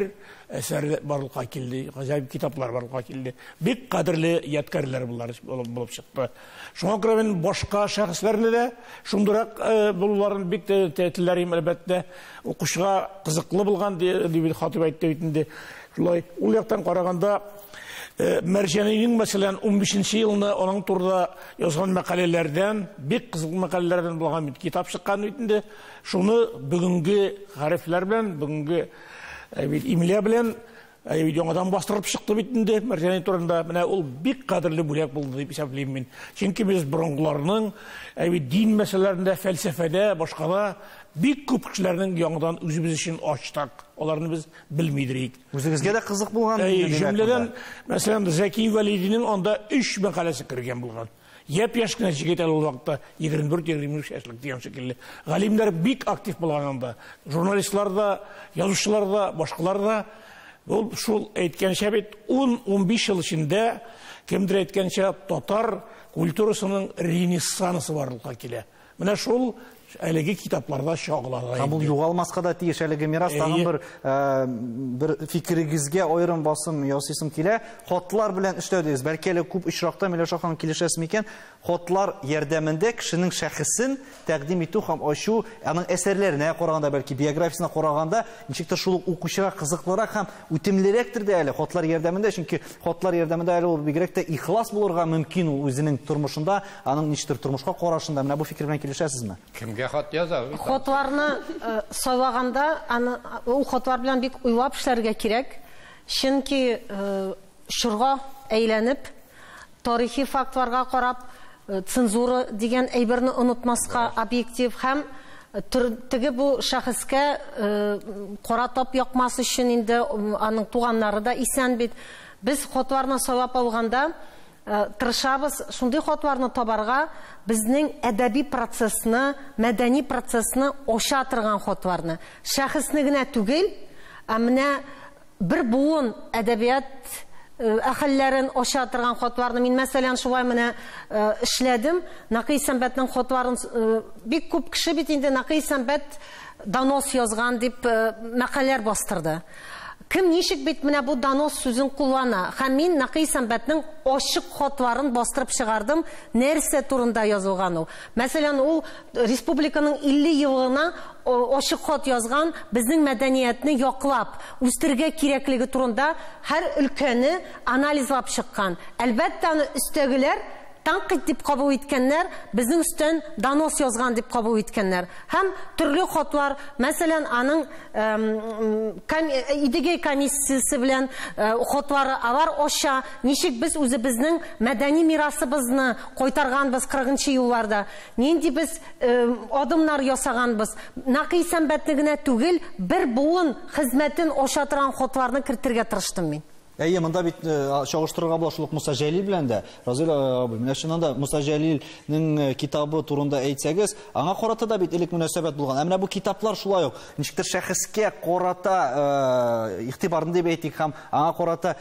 әсәр барлыкка килде, гаҗәеп китаплар барлыкка килде. Бик кадерле ядкәрләр булар булып чыкты. Шуңа күрә мин башка шәхесләрне дә шундыйрак булуларын бик тә теләр идем, әлбәттә. Укучыга кызыклы булган дип Хатип әйтте бит инде. Шулай ул яктан караганда, Мәрҗанинең, мәсәлән, 15 елны аның турында язган мәкаләләрдән, бик кызыклы мәкаләләрдән булган бит китап чыккан бит инде. Шуны бүгенге хәрефләр белән, бүгенге бит имля белән яңадан бастырып чыкты бит инде Мәрҗани турында. Менә ул бик кадерле бүләк булды дип исәплим мин. Чөнки без борынгыларның бит дин мәсьәләләрендә, фәлсәфәдә, башкада бик күп кешеләрнең яңадан үзебез өчен ачтык. Аларны без белмидер идек. Үзегезгә дә кызык булган инде, җөмләдән, мәсәлән, Зәки Вәлидинең анда 3 мәкаләсе кергән булган. Япь-яшь кенә җегет әле ул вакытта, 24-25 яшьлек дигән шикелле. Галимнәр бик актив булган анда. Журналистлар да, язучылар да, башкалар да. Ул шул әйткәнчә бит 10-15 ел эчендә, кемдер әйткәнчә, татар культурасының ренессансы барлыкка килә. Менә шул әлеге китапларда чагыла. Һәм ул югалмаска да тиеш әлеге мирас. Тагын бер фикерегезгә аерым басым ясыйсым килә. Хатлар белән эшләү дигез. Бәлки әле күп очракта Миләүшә ханым килешәсе микән? Хатлар ярдәмендә кешенең шәхесен тәкъдим итү һәм ачу, аның әсәрләренә караганда, бәлки биографиясенә караганда, ничектер шул ук укучыга кызыклырак һәм үтемлерәктер дә әле хатлар ярдәмендә, чөнки хатлар ярдәмендә әле ул бигрәк тә ихлас булырга мөмкин ул үзенең тормышында, аның ничектер тормышка карашында. Менә бу фикер белән килешәсезме? Кемгә хат яза? Хатларны сайлаганда, аны ул хатлар белән бик уйлап эшләргә кирәк. Чөнки чорга әйләнеп, тарихи фактларга карап, цензура дигән әйберне онытмаска, объектив һәм теге бу шәхескә кара тап якмас өчен инде аның туганнары да исән бит. Без хатларны сайлап алганда тырышабыз шундый хатларны табарга, безнең әдәби процессны, мәдәни процессны аша торган хатларны. Шәхесне генә түгел, ә менә бер буын әдәбият әһелләрен аша торган хатларны. Мин, мәсәлән, шулай менә эшләдем. Нәкый Исәнбәтнең хатларын бик күп кеше бит инде Нәкый Исәнбәт донос язган дип мәкаләләр бастырды. Кем ничек бит менә бу донос сүзен куллана? Һәм мин Нәкый Исәнбәтнең ачык хатларын бастырып чыгардым, нәрсә турында язылган ул. Мәсәлән, ул республиканың 50 еллыгына ачык хат язган, безнең мәдәниятне яклап, үстерергә кирәклеге турында һәр өлкәне анализлап чыккан. Әлбәттә, аны өстәгеләр тәнкыйть дип кабул иткәннәр, безнең өстән донос язган дип кабул иткәннәр. Һәм төрле хатлар, мәсәлән, аның Идегәй комиссиясе белән хатлары, алар аша ничек без үзебезнең мәдәни мирасыбызны кайтарганбыз 40 елларда, нинди без адымнар ясаганбыз. Нәкый Исәнбәтне генә түгел, бер буын хезмәтен аша торган хатларны кертергә тырыштым мин. Әйе, монда бит чагыштырырга була шул ук Муса Җәлил белән дә. Разил абый, менә чыннан да Муса Җәлилнең китабы турында әйтсәгез, аңа карата да бит элек мөнәсәбәт булган. Ә менә бу китаплар шулай ук ничектер шәхескә карата игътибарны дип әйтик һәм аңа карата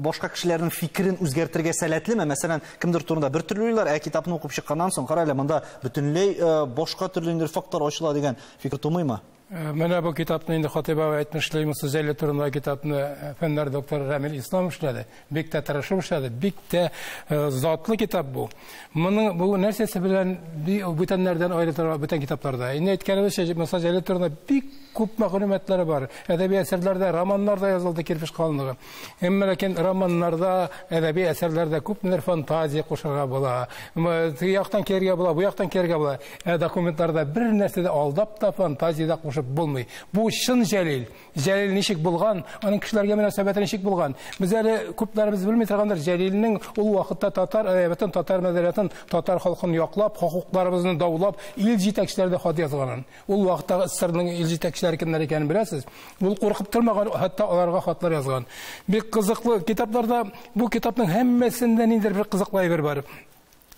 башка кешеләрнең фикерен үзгәртергә сәләтлеме? Мәсәлән, кемдер турында бер төрле уйлар, ә китапны укып чыкканнан соң, кара әле, монда бөтенләй башка төрле инде фактлар ачыла дигән фикер тумыймы? Менә бу китапны инде Хатип абый әйтмешли, Муса Җәлил турындагы китапны фәннәр докторы Рамил Ислам эшләде. Бик тә тырышып эшләде, бик тә затлы китап бу. Моның бу нәрсәсе белән бүтәннәрдән аерыла торган бүтән китапларда. Инде әйткәнебезчә, Муса Җәлил турында бик күп мәгълүматлары бар. Әдәби әсәрләрдә, романнарда язылды кирпеч калынлыгы. Әмма ләкин романнарда, әдәби әсәрләрдә күпмедер фантазия кушарга була. Теге яктан килергә була, бу яктан килергә була. Ә документларда бер нәрсә дә алдап та, фантазия дә кушып булмый. Бу чын Җәлил. Җәлил ничек булган, аның кешеләргә мөнәсәбәте ничек булган. Без әле күпләребез белми торгандыр, Җәлилнең ул вакытта татар әдәбиятын, татар мәдәниятын, татар халкын яклап, хокукларыбызны даулап, ил җитәкчеләре дә хат язганын. Ул вакыттагы СССРның ил җитәкчеләре кемнәр икәнен беләсез. Ул куркып тормаган, хәтта аларга хатлар язган. Бик кызыклы китапларда бу китапның һәммәсендә ниндидер бер кызыклы әйбер бар.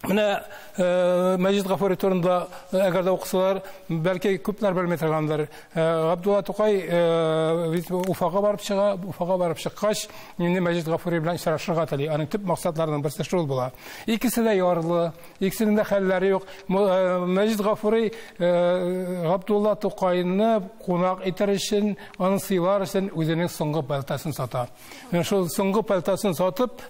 Менә Мәҗит Гафури турында әгәр дә укысалар, бәлки күпләр белми торгандыр. Габдулла Тукай Уфага барып чыга, Уфага барып чыккач, инде Мәҗит Гафури белән очрашырга тели. Аның төп максатларының берсе шул була. Икесе дә ярлы, икесенең дә хәлләре юк. Мәҗит Гафури Габдулла Тукайны кунак итәр өчен, аны сыйлар өчен үзенең соңгы пальтосын сата. Шул соңгы пальтосын сатып,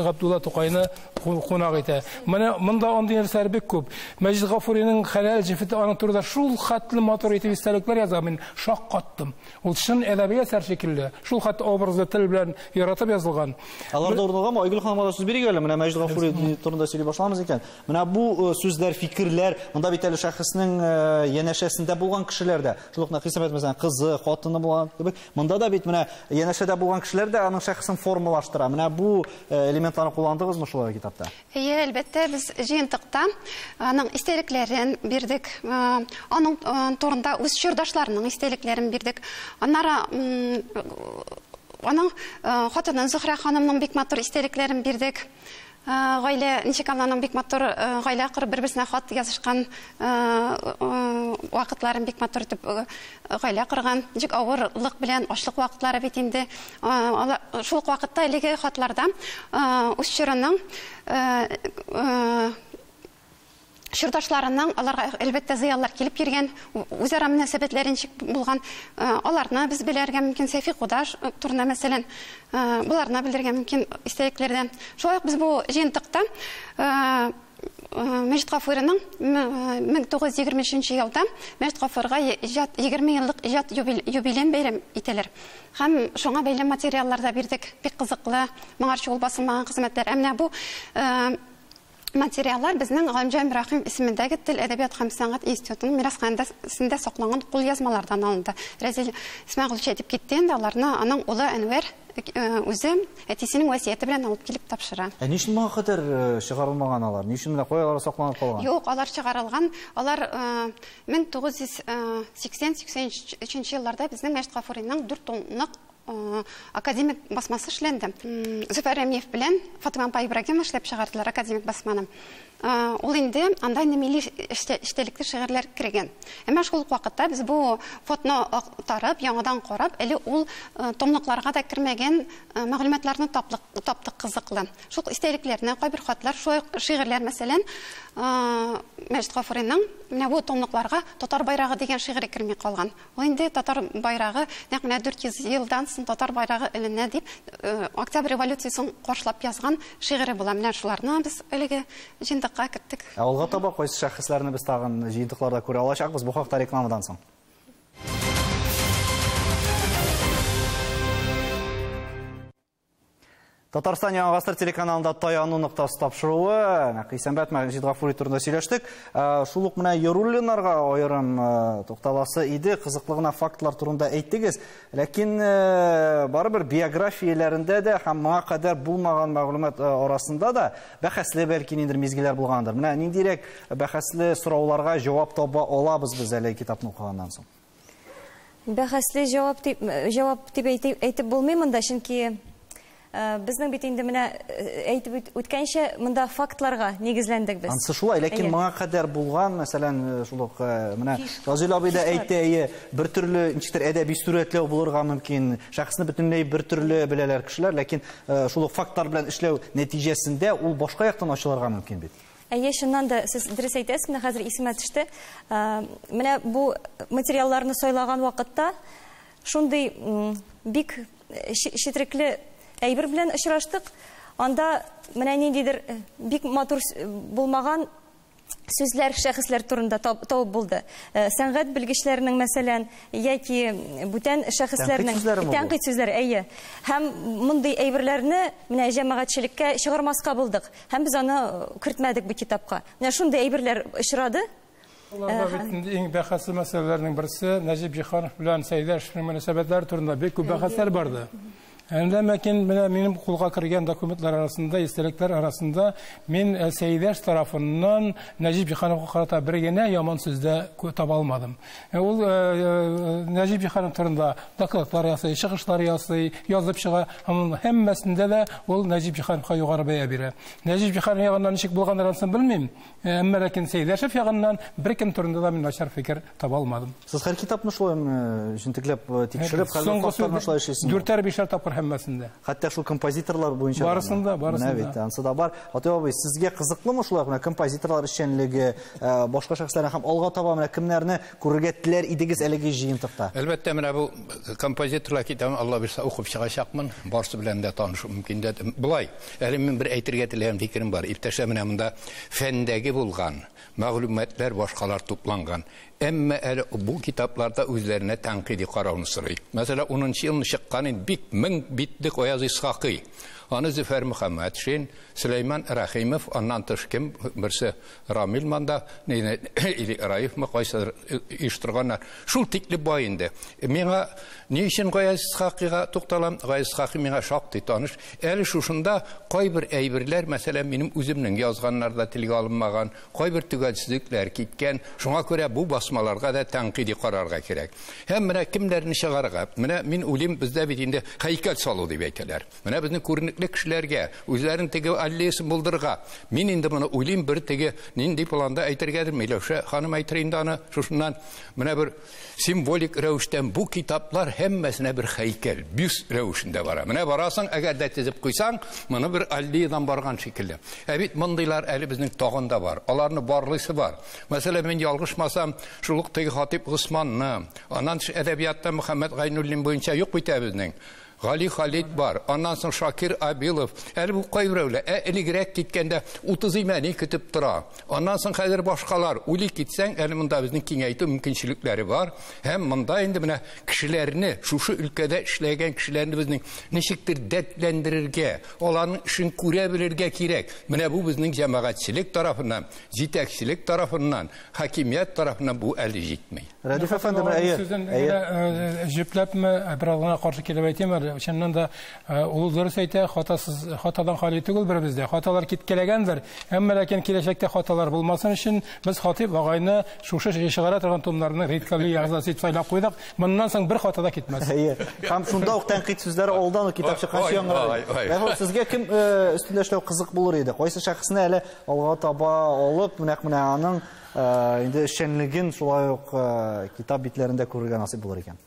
Габдулла Тукайны кунак итә. Менә монда андый нәрсәләр бик күп. Мәҗит Гафуриның хәләл җефете аның турында шул хәтле матур итеп истәлекләр яза, мин шаккаттым. Ул чын әдәби әсәр шикелле, шул хәтле образлы тел белән яратып язылган. Аларда урын алганмы? Айгөл ханымга да сүз бирик әле. Менә Мәҗит Гафури турында сөйли башламыз икән. Менә бу сүзләр, фикерләр, монда бит әле шәхеснең янәшәсендә булган кешеләр дә, шул ук Нәфисә мәсәлән, кызы, хатыны булган кебек, монда да бит менә янәшәдә булган кешеләр дә аның шәхесен формалаштыра. Менә бу элементларны кулландыгызмы шулай китапта? Әйе, әлбәттә, без җыентыкта аның истәлекләрен бирдек. Аның турында үз чордашларының истәлекләрен бирдек. Аннары аның хатыны Зөһрә ханымның бик матур истәлекләрен бирдек. Гаилә, ничек аларның бик матур гаилә корып бер-берсенә хат язышкан вакытларын бик матур итеп гаилә корган, ничек авырлык белән ачлык вакытлары бит инде. Шул ук вакытта әлеге хатларда үз чорының чордашларының, аларга әлбәттә зыялылар килеп йөргән, үзара мөнәсәбәтләре ничек булган, аларны без белергә мөмкин. Сәйфи Кудаш турында мәсәлән, буларны белергә мөмкин истәлекләрдән. Шулай ук без бу җыентыкта Мәҗит Гафуриның 1923 елда Мәҗит Гафурга иҗат 20 еллык иҗат юбилеен бәйрәм итәләр. Һәм шуңа бәйле материаллар да бирдек. Бик кызыклы, моңарчы ул басылмаган хезмәтләр. Ә менә бу материаллар безнең Галимҗан Ибраһим исемендәге Тел, әдәбият һәм сәнгать институтының мирасханәсендә сакланган кулъязмалардан алынды. Рәзил Исмәгыйлович әйтеп китте инде, аларны аның улы Әнвәр үзе әтисенең васыяте белән алып килеп тапшыра. Ә ни өчен моңа кадәр чыгарылмаган алар? Ни өчен менә кая алар сакланып калган? Юк, алар чыгарылган. Алар 1980-83 елларда безнең Мәҗит Гафуриның 4 томлык академик басмасы эшләнде. Зөфәр Рәмиев белән Фатыйма апа Ибрагимова эшләп чыгардылар академик басманы. Ул инде анда инде милли эчтәлекле шигырьләр кергән. Әмма шул ук вакытта без бу фотоны актарып, яңадан карап, әле ул томлыкларга да кермәгән мәгълүматларны таптык кызыклы. Шул истәлекләрне, кайбер хатлар, шулай ук шигырьләр, мәсәлән, Мәҗит Гафуриның менә бу томлыкларга Татар байрагы дигән шигыре керми калган. Ул инде татар байрагы нәкъ менә 400 елдан соң татар байрагы эленә дип, Октябрь революциясен каршылап язган шигыре була. Менә шуларны без әлеге җыентыкка керттек. Ә алга таба кайсы шәхесләрне без тагын җыентыкларда күрә алачакбыз? Бу хакта рекламадан соң. Татарстан Яңа Гасыр телеканалында таяну ноктасы тапшыруы. Нәкъ Исәнбәт Мәҗит Гафури турында сөйләштек. Шул ук менә Яруллиннарга аерым тукталасы иде. Кызыклы гына фактлар турында әйттегез. Ләкин барыбер биографияләрендә дә һәм моңа кадәр булмаган мәгълүмат арасында да бәхәсле бәлки ниндидер мизгелләр булгандыр. Менә ниндирәк бәхәсле сорауларга җавап таба алабыз без әле китапны укыганнан соң? Бәхәсле җавап дип әйтеп булмый монда, чөнки безнең бит инде менә әйтеп үткәнчә, монда фактларга нигезләндек без. Ансы шулай, ләкин моңа кадәр булган, мәсәлән, шул ук менә Разил абый да әйтте, әйе, бер төрле ничектер әдәби сурәтләү булырга мөмкин, шәхесне бөтенләй бер төрле беләләр кешеләр, ләкин шул ук фактлар белән эшләү нәтиҗәсендә ул башка яктан ачылырга мөмкин бит. Әйе, чыннан да сез дөрес әйтәсез, менә хәзер исемә төште. Менә бу материалларны сайлаган вакытта шундый бик четерекле әйбер белән очраштык. Анда менә ниндидер бик матур булмаган сүзләр, шәхесләр турында табып булды. Сәнгать белгечләренең, мәсәлән, яки бүтән шәхесләрнең тәнкыйть сүзләре, әйе. Һәм мондый әйберләрне менә җәмәгатьчелеккә чыгармаска булдык. Һәм без аны кертмәдек бу китапка. Менә шундый әйберләр очрады. Аларда бит инде иң бәхәсле мәсьәләләрнең берсе Нәҗип Җиһанов белән Сәйдәшевнең мөнәсәбәтләре турында бик күп бәхәсләр барды. Ләкин менә минем кулга кергән документлар арасында, истәлекләр арасында мин Сәйдәш тарафыннан Нәҗип Җиһановка карата бер генә яман сүз дә таба алмадым. Ул Нәҗип Җиһанов турында докладлар ясый, чыгышлар ясый, язып чыга. Һәм һәммәсендә дә ул Нәҗип Җиһановка югары бәя бирә. Нәҗип Җиһанов ягыннан ничек булганнарын соң белмим. Әмма ләкин Сәйдәшев ягыннан беркем турында да мин начар фикер таба алмадым. Сез һәр китапны шулай җентекләп тикшереп, хәлле фактларны шулай эшлисезме? Дүртәр, бишәр тапкыр һәммәсендә. Хәтта шул композиторлар буенча. Барысында, барысында. Менә бит, ансы да бар. Хатыйп абый, сезгә кызыклымы шулай менә композиторлар эшчәнлеге, башка шәхесләрне һәм алга таба менә кемнәрне күрергә теләр идегез әлеге җыентыкта? Әлбәттә, менә бу композиторлар китабын Алла бирсә укып чыгачакмын. Барысы белән дә танышу мөмкин дә. Болай, әле мин бер әйтергә теләгән фикерем бар. Иптәшләр, менә монда фәндәге булган мәгълүматлар башкалар тупланган. Әмма әле бу китапларда үзләренә тәнкыйди карауны сорый. Мәсәлән, 10 елны чыккан инде бик мең битлек Аяз Исхакый. Аны Зөфәр Мөхәммәтшин, Сөләйман Рәхимов, аннан тыш кем, берсе Рамил Манда, или Раифмы, кайсыдыр оештырганнар. Шул тикле бай инде. Миңа ни өчен Гаяз Исхакыйга тукталам? Гаяз Исхакый миңа шактый таныш. Әле шушында кайбер әйберләр, мәсәлән, минем үземнең язганнарда телгә алынмаган, кайбер төгәлсезлекләр киткән. Шуңа күрә бу басмаларга да тәнкыйди карарга кирәк. Һәм менә кемнәрне чыгарырга? Менә мин уйлыйм, бездә бит инде һәйкәл салу дип әйтәләр. Менә безнең күренекле кешеләргә, үзләрен теге аллеясын булдырырга. Мин инде моны уйлыйм, бер теге нинди планда әйтергәдер, Миләүшә ханым әйтер инде аны. Шушыннан менә бер символик рәвештән бу китаплар һәммәсенә бер һәйкәл, бюст рәвешендә бара. Менә барасың, әгәр дә тезеп куйсаң, моны бер аллеядан барган шикелле. Ә бит мондыйлар әле безнең тагын да бар. Аларны барлыйсы бар. Мәсәлән, мин ялгышмасам, шул ук теге Хатип Госманны, аннан тыш әдәбиятта Мөхәммәт Гайнуллин буенча юк бит ә безнең. Гали Халид бар, аннан соң Шакир Абилов, әле бу кайберәүләр, элегрәк киткәндә 30 имәни көтеп тора. Аннан соң хәзер башкалар, уйлый китсәң, әле монда безнең киңәйтү мөмкинчелекләре бар. Һәм монда инде менә кешеләрне, шушы өлкәдә эшләгән кешеләрне безнең ничектер дәртләндерергә, аларның эшен күрә белергә кирәк. Менә бу безнең җәмәгатьчелек тарафыннан, җитәкчелек тарафыннан, хакимият тарафыннан бу әле җитми. Рәдиф әфәнде, әйе. Җөпләпме, бераз гына каршы килеп әйтим әле. Чыннан да ул дөрес әйтә, хатасыз, хатадан хали түгел беребездә. Хаталар киткәләгәндер. Әмма ләкин киләчәктә хаталар булмасын өчен без Хатип агайны шушы чыгара торган томнарның редколлегия әгъзасы итеп сайлап куйдык. Моннан соң бер хата да китмәс. Әйе. Һәм шунда ук тәнкыйть сүзләре алдан ук китап чыкканчы яңгырады. Рәфил, сезгә кем өстендә эшләү кызык булыр иде? Кайсы шәхесне әле алга таба алып, нәкъ менә аның инде эшчәнлеген шулай ук китап битләрендә күрергә насыйп булыр икән?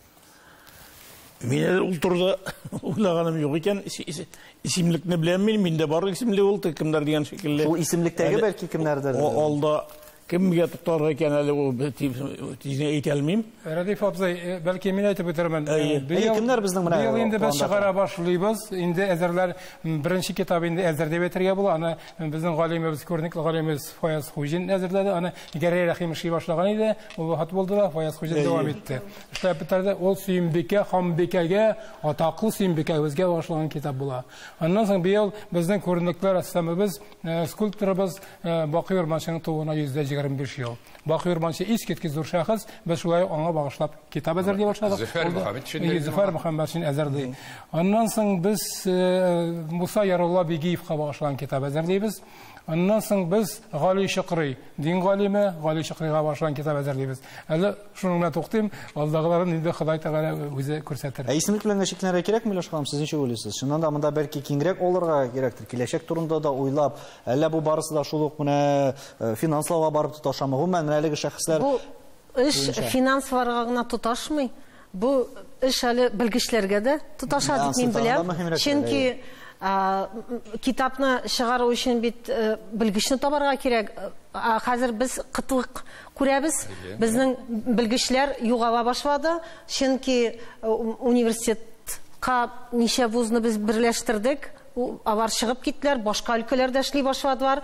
Мин ул турыда уйлаганым юк икән. Исемлекне беләм мин, миндә бар исемлек ул, кемнәр дигән шикелле. Шул исемлектәге бәлки кемнәрдер. Алда кемгә туктарга икән әле ул тизне әйтә алмыйм. Рәдиф абзый, бәлки мин әйтеп үтермен. Кемнәр безнең менә? Быел инде без чыгара башлыйбыз. Инде әзерләр беренче китап инде әзер дип әйтергә була. Аны безнең галимебез, күренекле галимебез Фаяз Хуҗин әзерләде. Аны Гәрәй Рәхим эшли башлаган иде. Ул вафат булды да, Фаяз Хуҗин дәвам итте. Эшләп бетерде. Ул Сөембикә, Ханбикәгә, атаклы Сөембикәбезгә багышланган китап була. Аннан соң быел безнең күренекле рәссамыбыз, скульпторыбыз Бакый Урманчының тууына 125 ел. Бакый Урманчы искиткеч зур шәхес, без шулай аңа багышлап китап әзерли башладык. Зөфәр Мөхәммәтшин. Зөфәр Мөхәммәтшин әзерли. Аннан соң без Муса Ярулла Бигиевка багышланган китап әзерлибез. Аннан соң без Гали Шыкрый, дин галиме Гали Шыкрыйга багышланган китап әзерлибез. Әле шуның белән туктыйм, алдагыларын инде Ходай Тәгалә үзе күрсәтер. Ә исемлек белән чикләнергә кирәкме, Миләүшә ханым, сез ничек уйлыйсыз? Чыннан да монда бәлки киңрәк алырга кирәктер, киләчәк турында да уйлап, әллә бу барысы да шул ук менә финанслауга барып тоташамы? Гомумән, менә әлеге шәхесләр бу эш финансларга гына тоташмый. Бу эш әле белгечләргә дә тоташа дип мин беләм. Чөнки китапны чыгару өчен бит белгечне табарга кирәк. Хәзер без кытлык күрәбез. Безнең белгечләр югала башлады. Чөнки университетка ничә вузны без берләштердек. Алар чыгып киттеләр, башка өлкәләрдә эшли башладылар.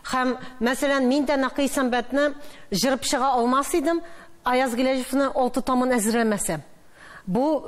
Һәм, мәсәлән, мин дә Нәкый Исәнбәтне җырып чыга алмас идем, Аяз Гыйләҗевны 6 томын әзерләмәсәм. Бу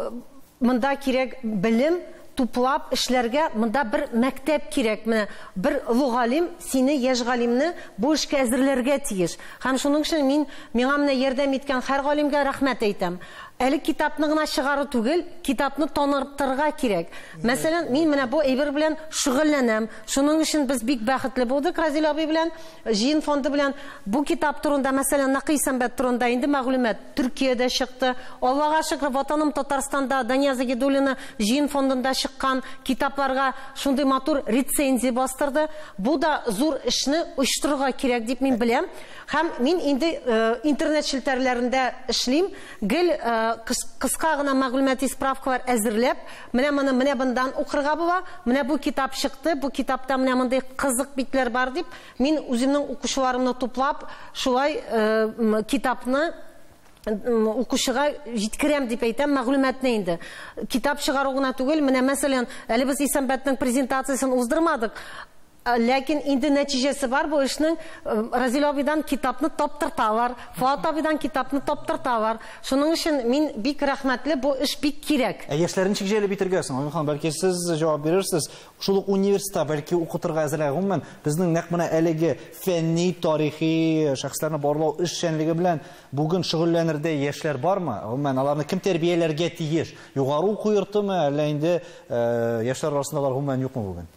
монда кирәк белем туплап эшләргә, монда бер мәктәп кирәк. Менә бер олуг галим сине, яшь галимне бу эшкә әзерләргә тиеш. Һәм шуның өчен мин миңа менә ярдәм иткән һәр галимгә рәхмәт әйтәм. Әле китапны гына чыгару түгел, китапны танытырга кирәк. Мәсәлән, мин менә бу әйбер белән шөгыльләнәм. Шуның өчен без бик бәхетле булдык Разил абый белән, Җыен фонды белән. Бу китап турында, мәсәлән, Нәкый Исәнбәт турында инде мәгълүмат Төркиядә чыкты. Аллага шөкер, Ватаным Татарстанда Дания Загидуллина Җыен фондында чыккан китапларга шундый матур рецензия бастырды. Бу да зур эшне оештырырга кирәк дип мин беләм. Һәм мин инде интернет челтәрләрендә эшлим. Гел кыска гына мәгълүмати справкалар әзерләп, менә моны менә бындан укырга була, менә бу китап чыкты, бу китапта менә мондый кызык битләр бар дип, мин үземнең укучыларымны туплап, шулай китапны укучыга җиткерәм дип әйтәм мәгълүматны инде. Китап чыгару гына түгел, менә мәсәлән, әле без Исәнбәтнең презентациясен уздырмадык. Ләкин инде нәтиҗәсе бар бу эшнең. Разил абыйдан китапны таптырталар, Фоат абыйдан китапны таптырталар. Шуның өчен мин бик рәхмәтле, бу эш бик кирәк. Ә яшьләрне ничек җәлеп итәргә соң? Айман ханым, бәлки сез җавап бирерсез. Шул ук университетта бәлки укытырга әзерләгән, гомумән, безнең нәкъ менә әлеге фәнни, тарихи шәхесләрне барлау эшчәнлеге белән бүген шөгыльләнердәй яшьләр бармы? Гомумән, аларны кем тәрбияләргә тиеш? Югары уку йортымы, әллә инде яшьләр арасында алар гомумән юкмы бүген?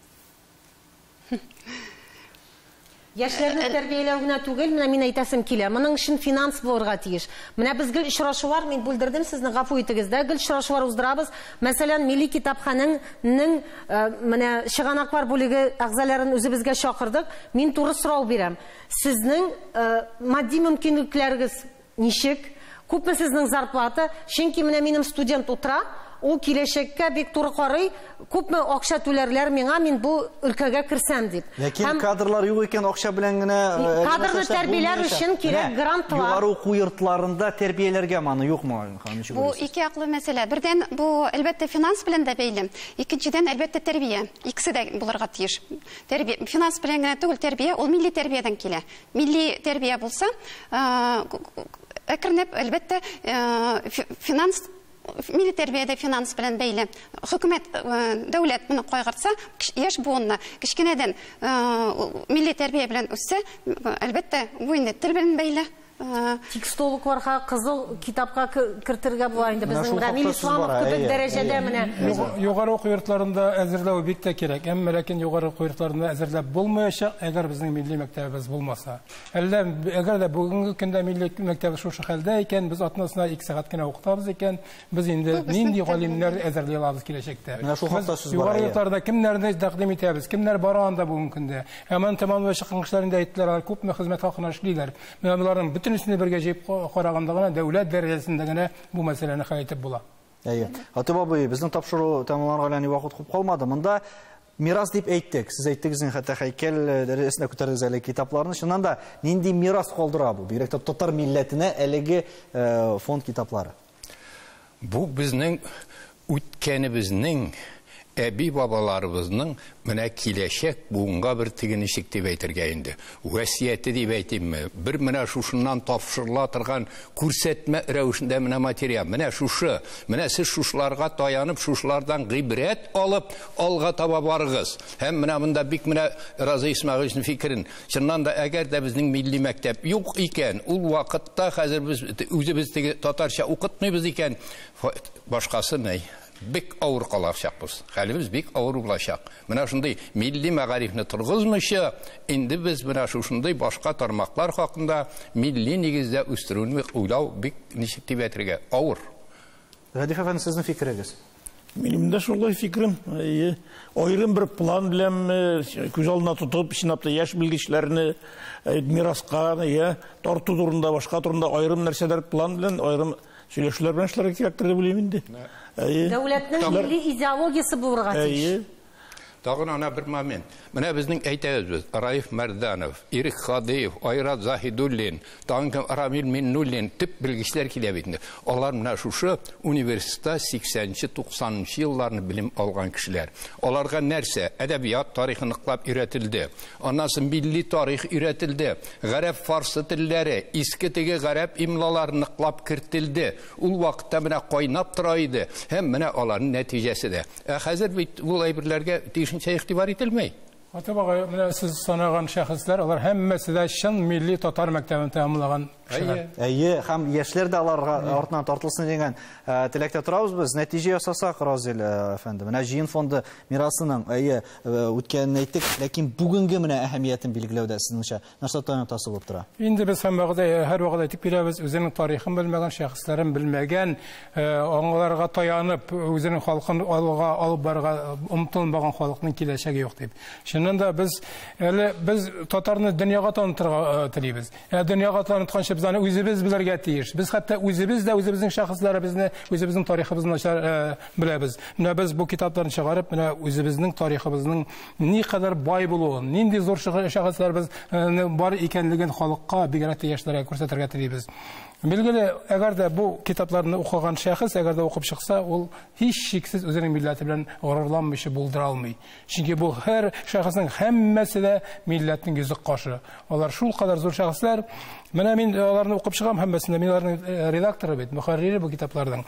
Яшьләрне тәрбияләү генә түгел, менә мин әйтәсем килә. Моның өчен финанс булырга тиеш. Менә без гел очрашулар, мин бүлдердем сезне, гафу итегез дә, гел очрашулар уздырабыз. Мәсәлән, Милли китапханәнең менә чыганаклар бүлеге әгъзаларын үзебезгә чакырдык. Мин туры сорау бирәм. Сезнең матди мөмкинлекләрегез ничек? Күпме сезнең зарплата? Чөнки менә минем студент утыра, ул киләчәккә бик туры карый, күпме акча түләрләр миңа, мин бу өлкәгә керсәм дип. Ләкин кадрлар юк икән, акча белән генә кадрлы тәрбияләр өчен кирәк грантлар. Югары уку йортларында тәрбияләргә моны юкмы, ханым, ничек Бу уйлыйсыз? ике яклы мәсьәлә. Бердән, бу әлбәттә финанс белән дә бәйле. Икенчедән, әлбәттә тәрбия. Икесе дә булырга тиеш. Тәрбия, финанс белән генә түгел, тәрбия ул милли тәрбиядән килә. Милли тәрбия булса, әкренләп, әлбәттә, финанс милли тәрбиядә финанс белән бәйле. Хөкүмәт, дәүләт моны кайгыртса, яшь буынны кечкенәдән милли тәрбия белән үссә, әлбәттә, бу инде тел белән бәйле. Текстологларга кызыл китапка кертергә була инде Менә безнең шул Рамил хакта сүз Исламов бара, кебек әйе, дәрәҗәдә әйе. менә. Югары уку йортларында әзерләү бик тә кирәк. Әмма ләкин югары уку йортларында әзерләп булмаячак, әгәр безнең милли мәктәбебез булмаса. Әллә, әгәр дә бүгенге көндә милли мәктәбе шушы хәлдә икән, без атнасына 2 сәгать кенә укытабыз икән, без инде Бу безнең нинди тәрбия. галимнәр әзерли алабыз киләчәктә. Менә шул хакта Без сүз бара, югары әйе. йортларда кемнәрне тәкъдим итәбез, кемнәр бара анда бүгенге көндә. Һәм аны тәмамлап чыккан кешеләр инде әйттеләр, алар күпме хезмәт хакына эшлиләр. Менә боларның бөтенесен бергә җыеп караганда гына дәүләт дәрәҗәсендә генә бу мәсьәләне хәл итеп була. Әйе. Хатип абый, безнең тапшыру тәмамланырга әллә ни вакыт күп калмады. Монда мирас дип әйттек. Сез әйттегез инде, хәтта һәйкәл дәрәҗәсенә күтәрдегез әле китапларны. Чыннан да нинди мирас калдыра бу? Бигрәк тә татар милләтенә әлеге фонд китаплары. Бу безнең үткәнебезнең, әби-бабаларыбызның менә киләчәк буынга бер теге ничек дип әйтергә инде. Вәсияте дип әйтимме? Бер менә шушыннан тапшырыла торган күрсәтмә рәвешендә менә материал. Менә шушы, менә сез шушыларга таянып, шушылардан гыйбрәт алып, алга таба барыгыз. Һәм менә монда бик менә Разый Исмәгыйлевичның фикерен. Чыннан да, әгәр дә безнең милли мәктәп юк икән, ул вакытта хәзер без үзебез теге татарча укытмыйбыз икән, башкасы ни? Бик авыр калачакбыз. Хәлебез бик авыр булачак. Менә шундый милли мәгарифне торгызмыйча, инде без менә шушындый башка тармаклар хакында милли нигездә үстерүне уйлау бик ничек дип әйтергә авыр. Рәдиф әфәнде, сезнең фикерегез? Минем дә шулай фикерем. Әйе. Аерым бер план белән күз алдына тотып, чынлап та яшь белгечләрне мираска, әйе, тарту турында, башка турында аерым нәрсәләр план белән, аерым сөйләшүләр белән эшләргә кирәктер дип уйлыйм инде. Әйе. Дәүләтнең милли идеологиясе булырга тиеш. Әйе. Тагын ана бер момент. Менә безнең әйтәбез без, Раиф Мәрданов, Ирек Хадиев, Айрат Заһидуллин, тагын кем, Рамил Миннуллин, төп белгечләр килә бит инде. Алар менә шушы университетта сиксәнче, туксанынчы елларны белем алган кешеләр. Аларга нәрсә? Әдәбият тарихы ныклап өйрәтелде. Аннан соң милли тарих өйрәтелде. Гарәп, фарсы телләре, иске теге гарәп имлалары ныклап кертелде. Ул вакытта менә кайнап тора иде. Һәм менә аларның нәтиҗәсе дә. Ә хәзер бит ул әйберләргә тиешенчә игътибар ителмәй. Хатип агай, менә сез санаган шәхесләр, алар һәммәсе дә чын милли татар мәктәбен тәмамлаган кешеләр. Әйе, һәм яшьләр дә аларга артыннан тартылсын дигән теләктә торабыз без. Нәтиҗә ясасак, Разил әфәнде, менә Җыен фонды мирасының, әйе, үткәнен әйттек, ләкин бүгенге менә әһәмиятен билгеләүдә сезнеңчә нәрсә таяныктасы булып тора? Инде без һәрвакыт әйтеп киләбез, үзенең тарихын белмәгән, шәхесләрен белмәгән, аңларга таянып, үзенең халкын алга алып барырга омтылмаган халыкның киләчәге юк дип. Чыннан да без әле без татарны дөньяга танытырга телибез. Дөньяга танытканчы без аны үзебез белергә тиеш. Без хәтта үзебез дә үзебезнең шәхесләребезне, үзебезнең тарихыбызны начар беләбез. Менә без бу китапларны чыгарып, менә үзебезнең тарихыбызның никадәр бай булуын, нинди зур шәхесләребез бар икәнлеген халыкка, бигрәк тә яшьләргә күрсәтергә телибез. Билгеле, әгәр дә бу китапларны укыган шәхес, әгәр дә укып чыкса, ул һичшиксез үзенең милләте белән горурланмыйча булдыра алмый. Чөнки бу һәр шәхеснең һәммәсе дә милләтнең йөзек кашы. Алар шул кадәр зур шәхесләр. Менә мин аларны укып чыгам һәммәсен дә. Мин аларның редакторы бит, мөхәррире бу китапларның.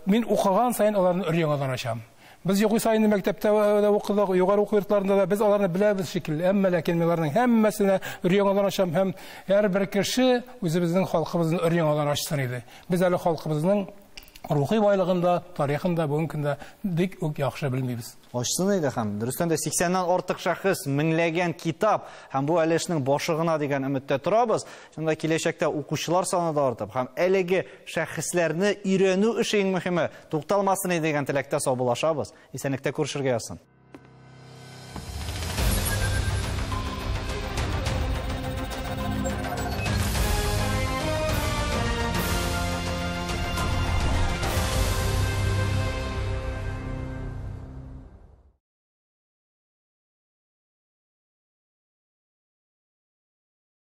Мин укыган саен аларны өр-яңадан ачам. Без югыйсә инде мәктәптә дә укыдык, югары уку йортларында да без аларны беләбез шикелле. Әмма ләкин мин аларның һәммәсенә өр-яңадан ачам һәм һәрбер кеше үзебезнең халкыбызны өр-яңадан ачсын иде. Без әле халкыбызның рухи байлыгын да, тарихын да бүгенге көндә бик үк яхшы белмибез. Ачсын иде һәм дөрестән дә 80-нән артык шәхес, меңләгән китап һәм бу әле эшнең башы гына дигән өметтә торабыз. Шунда киләчәктә укучылар саны да артып һәм әлеге шәхесләрне өйрәнү эше иң мөһиме тукталмасын иде дигән теләктә саубуллашабыз. Исәнлектә күрешергә язсын.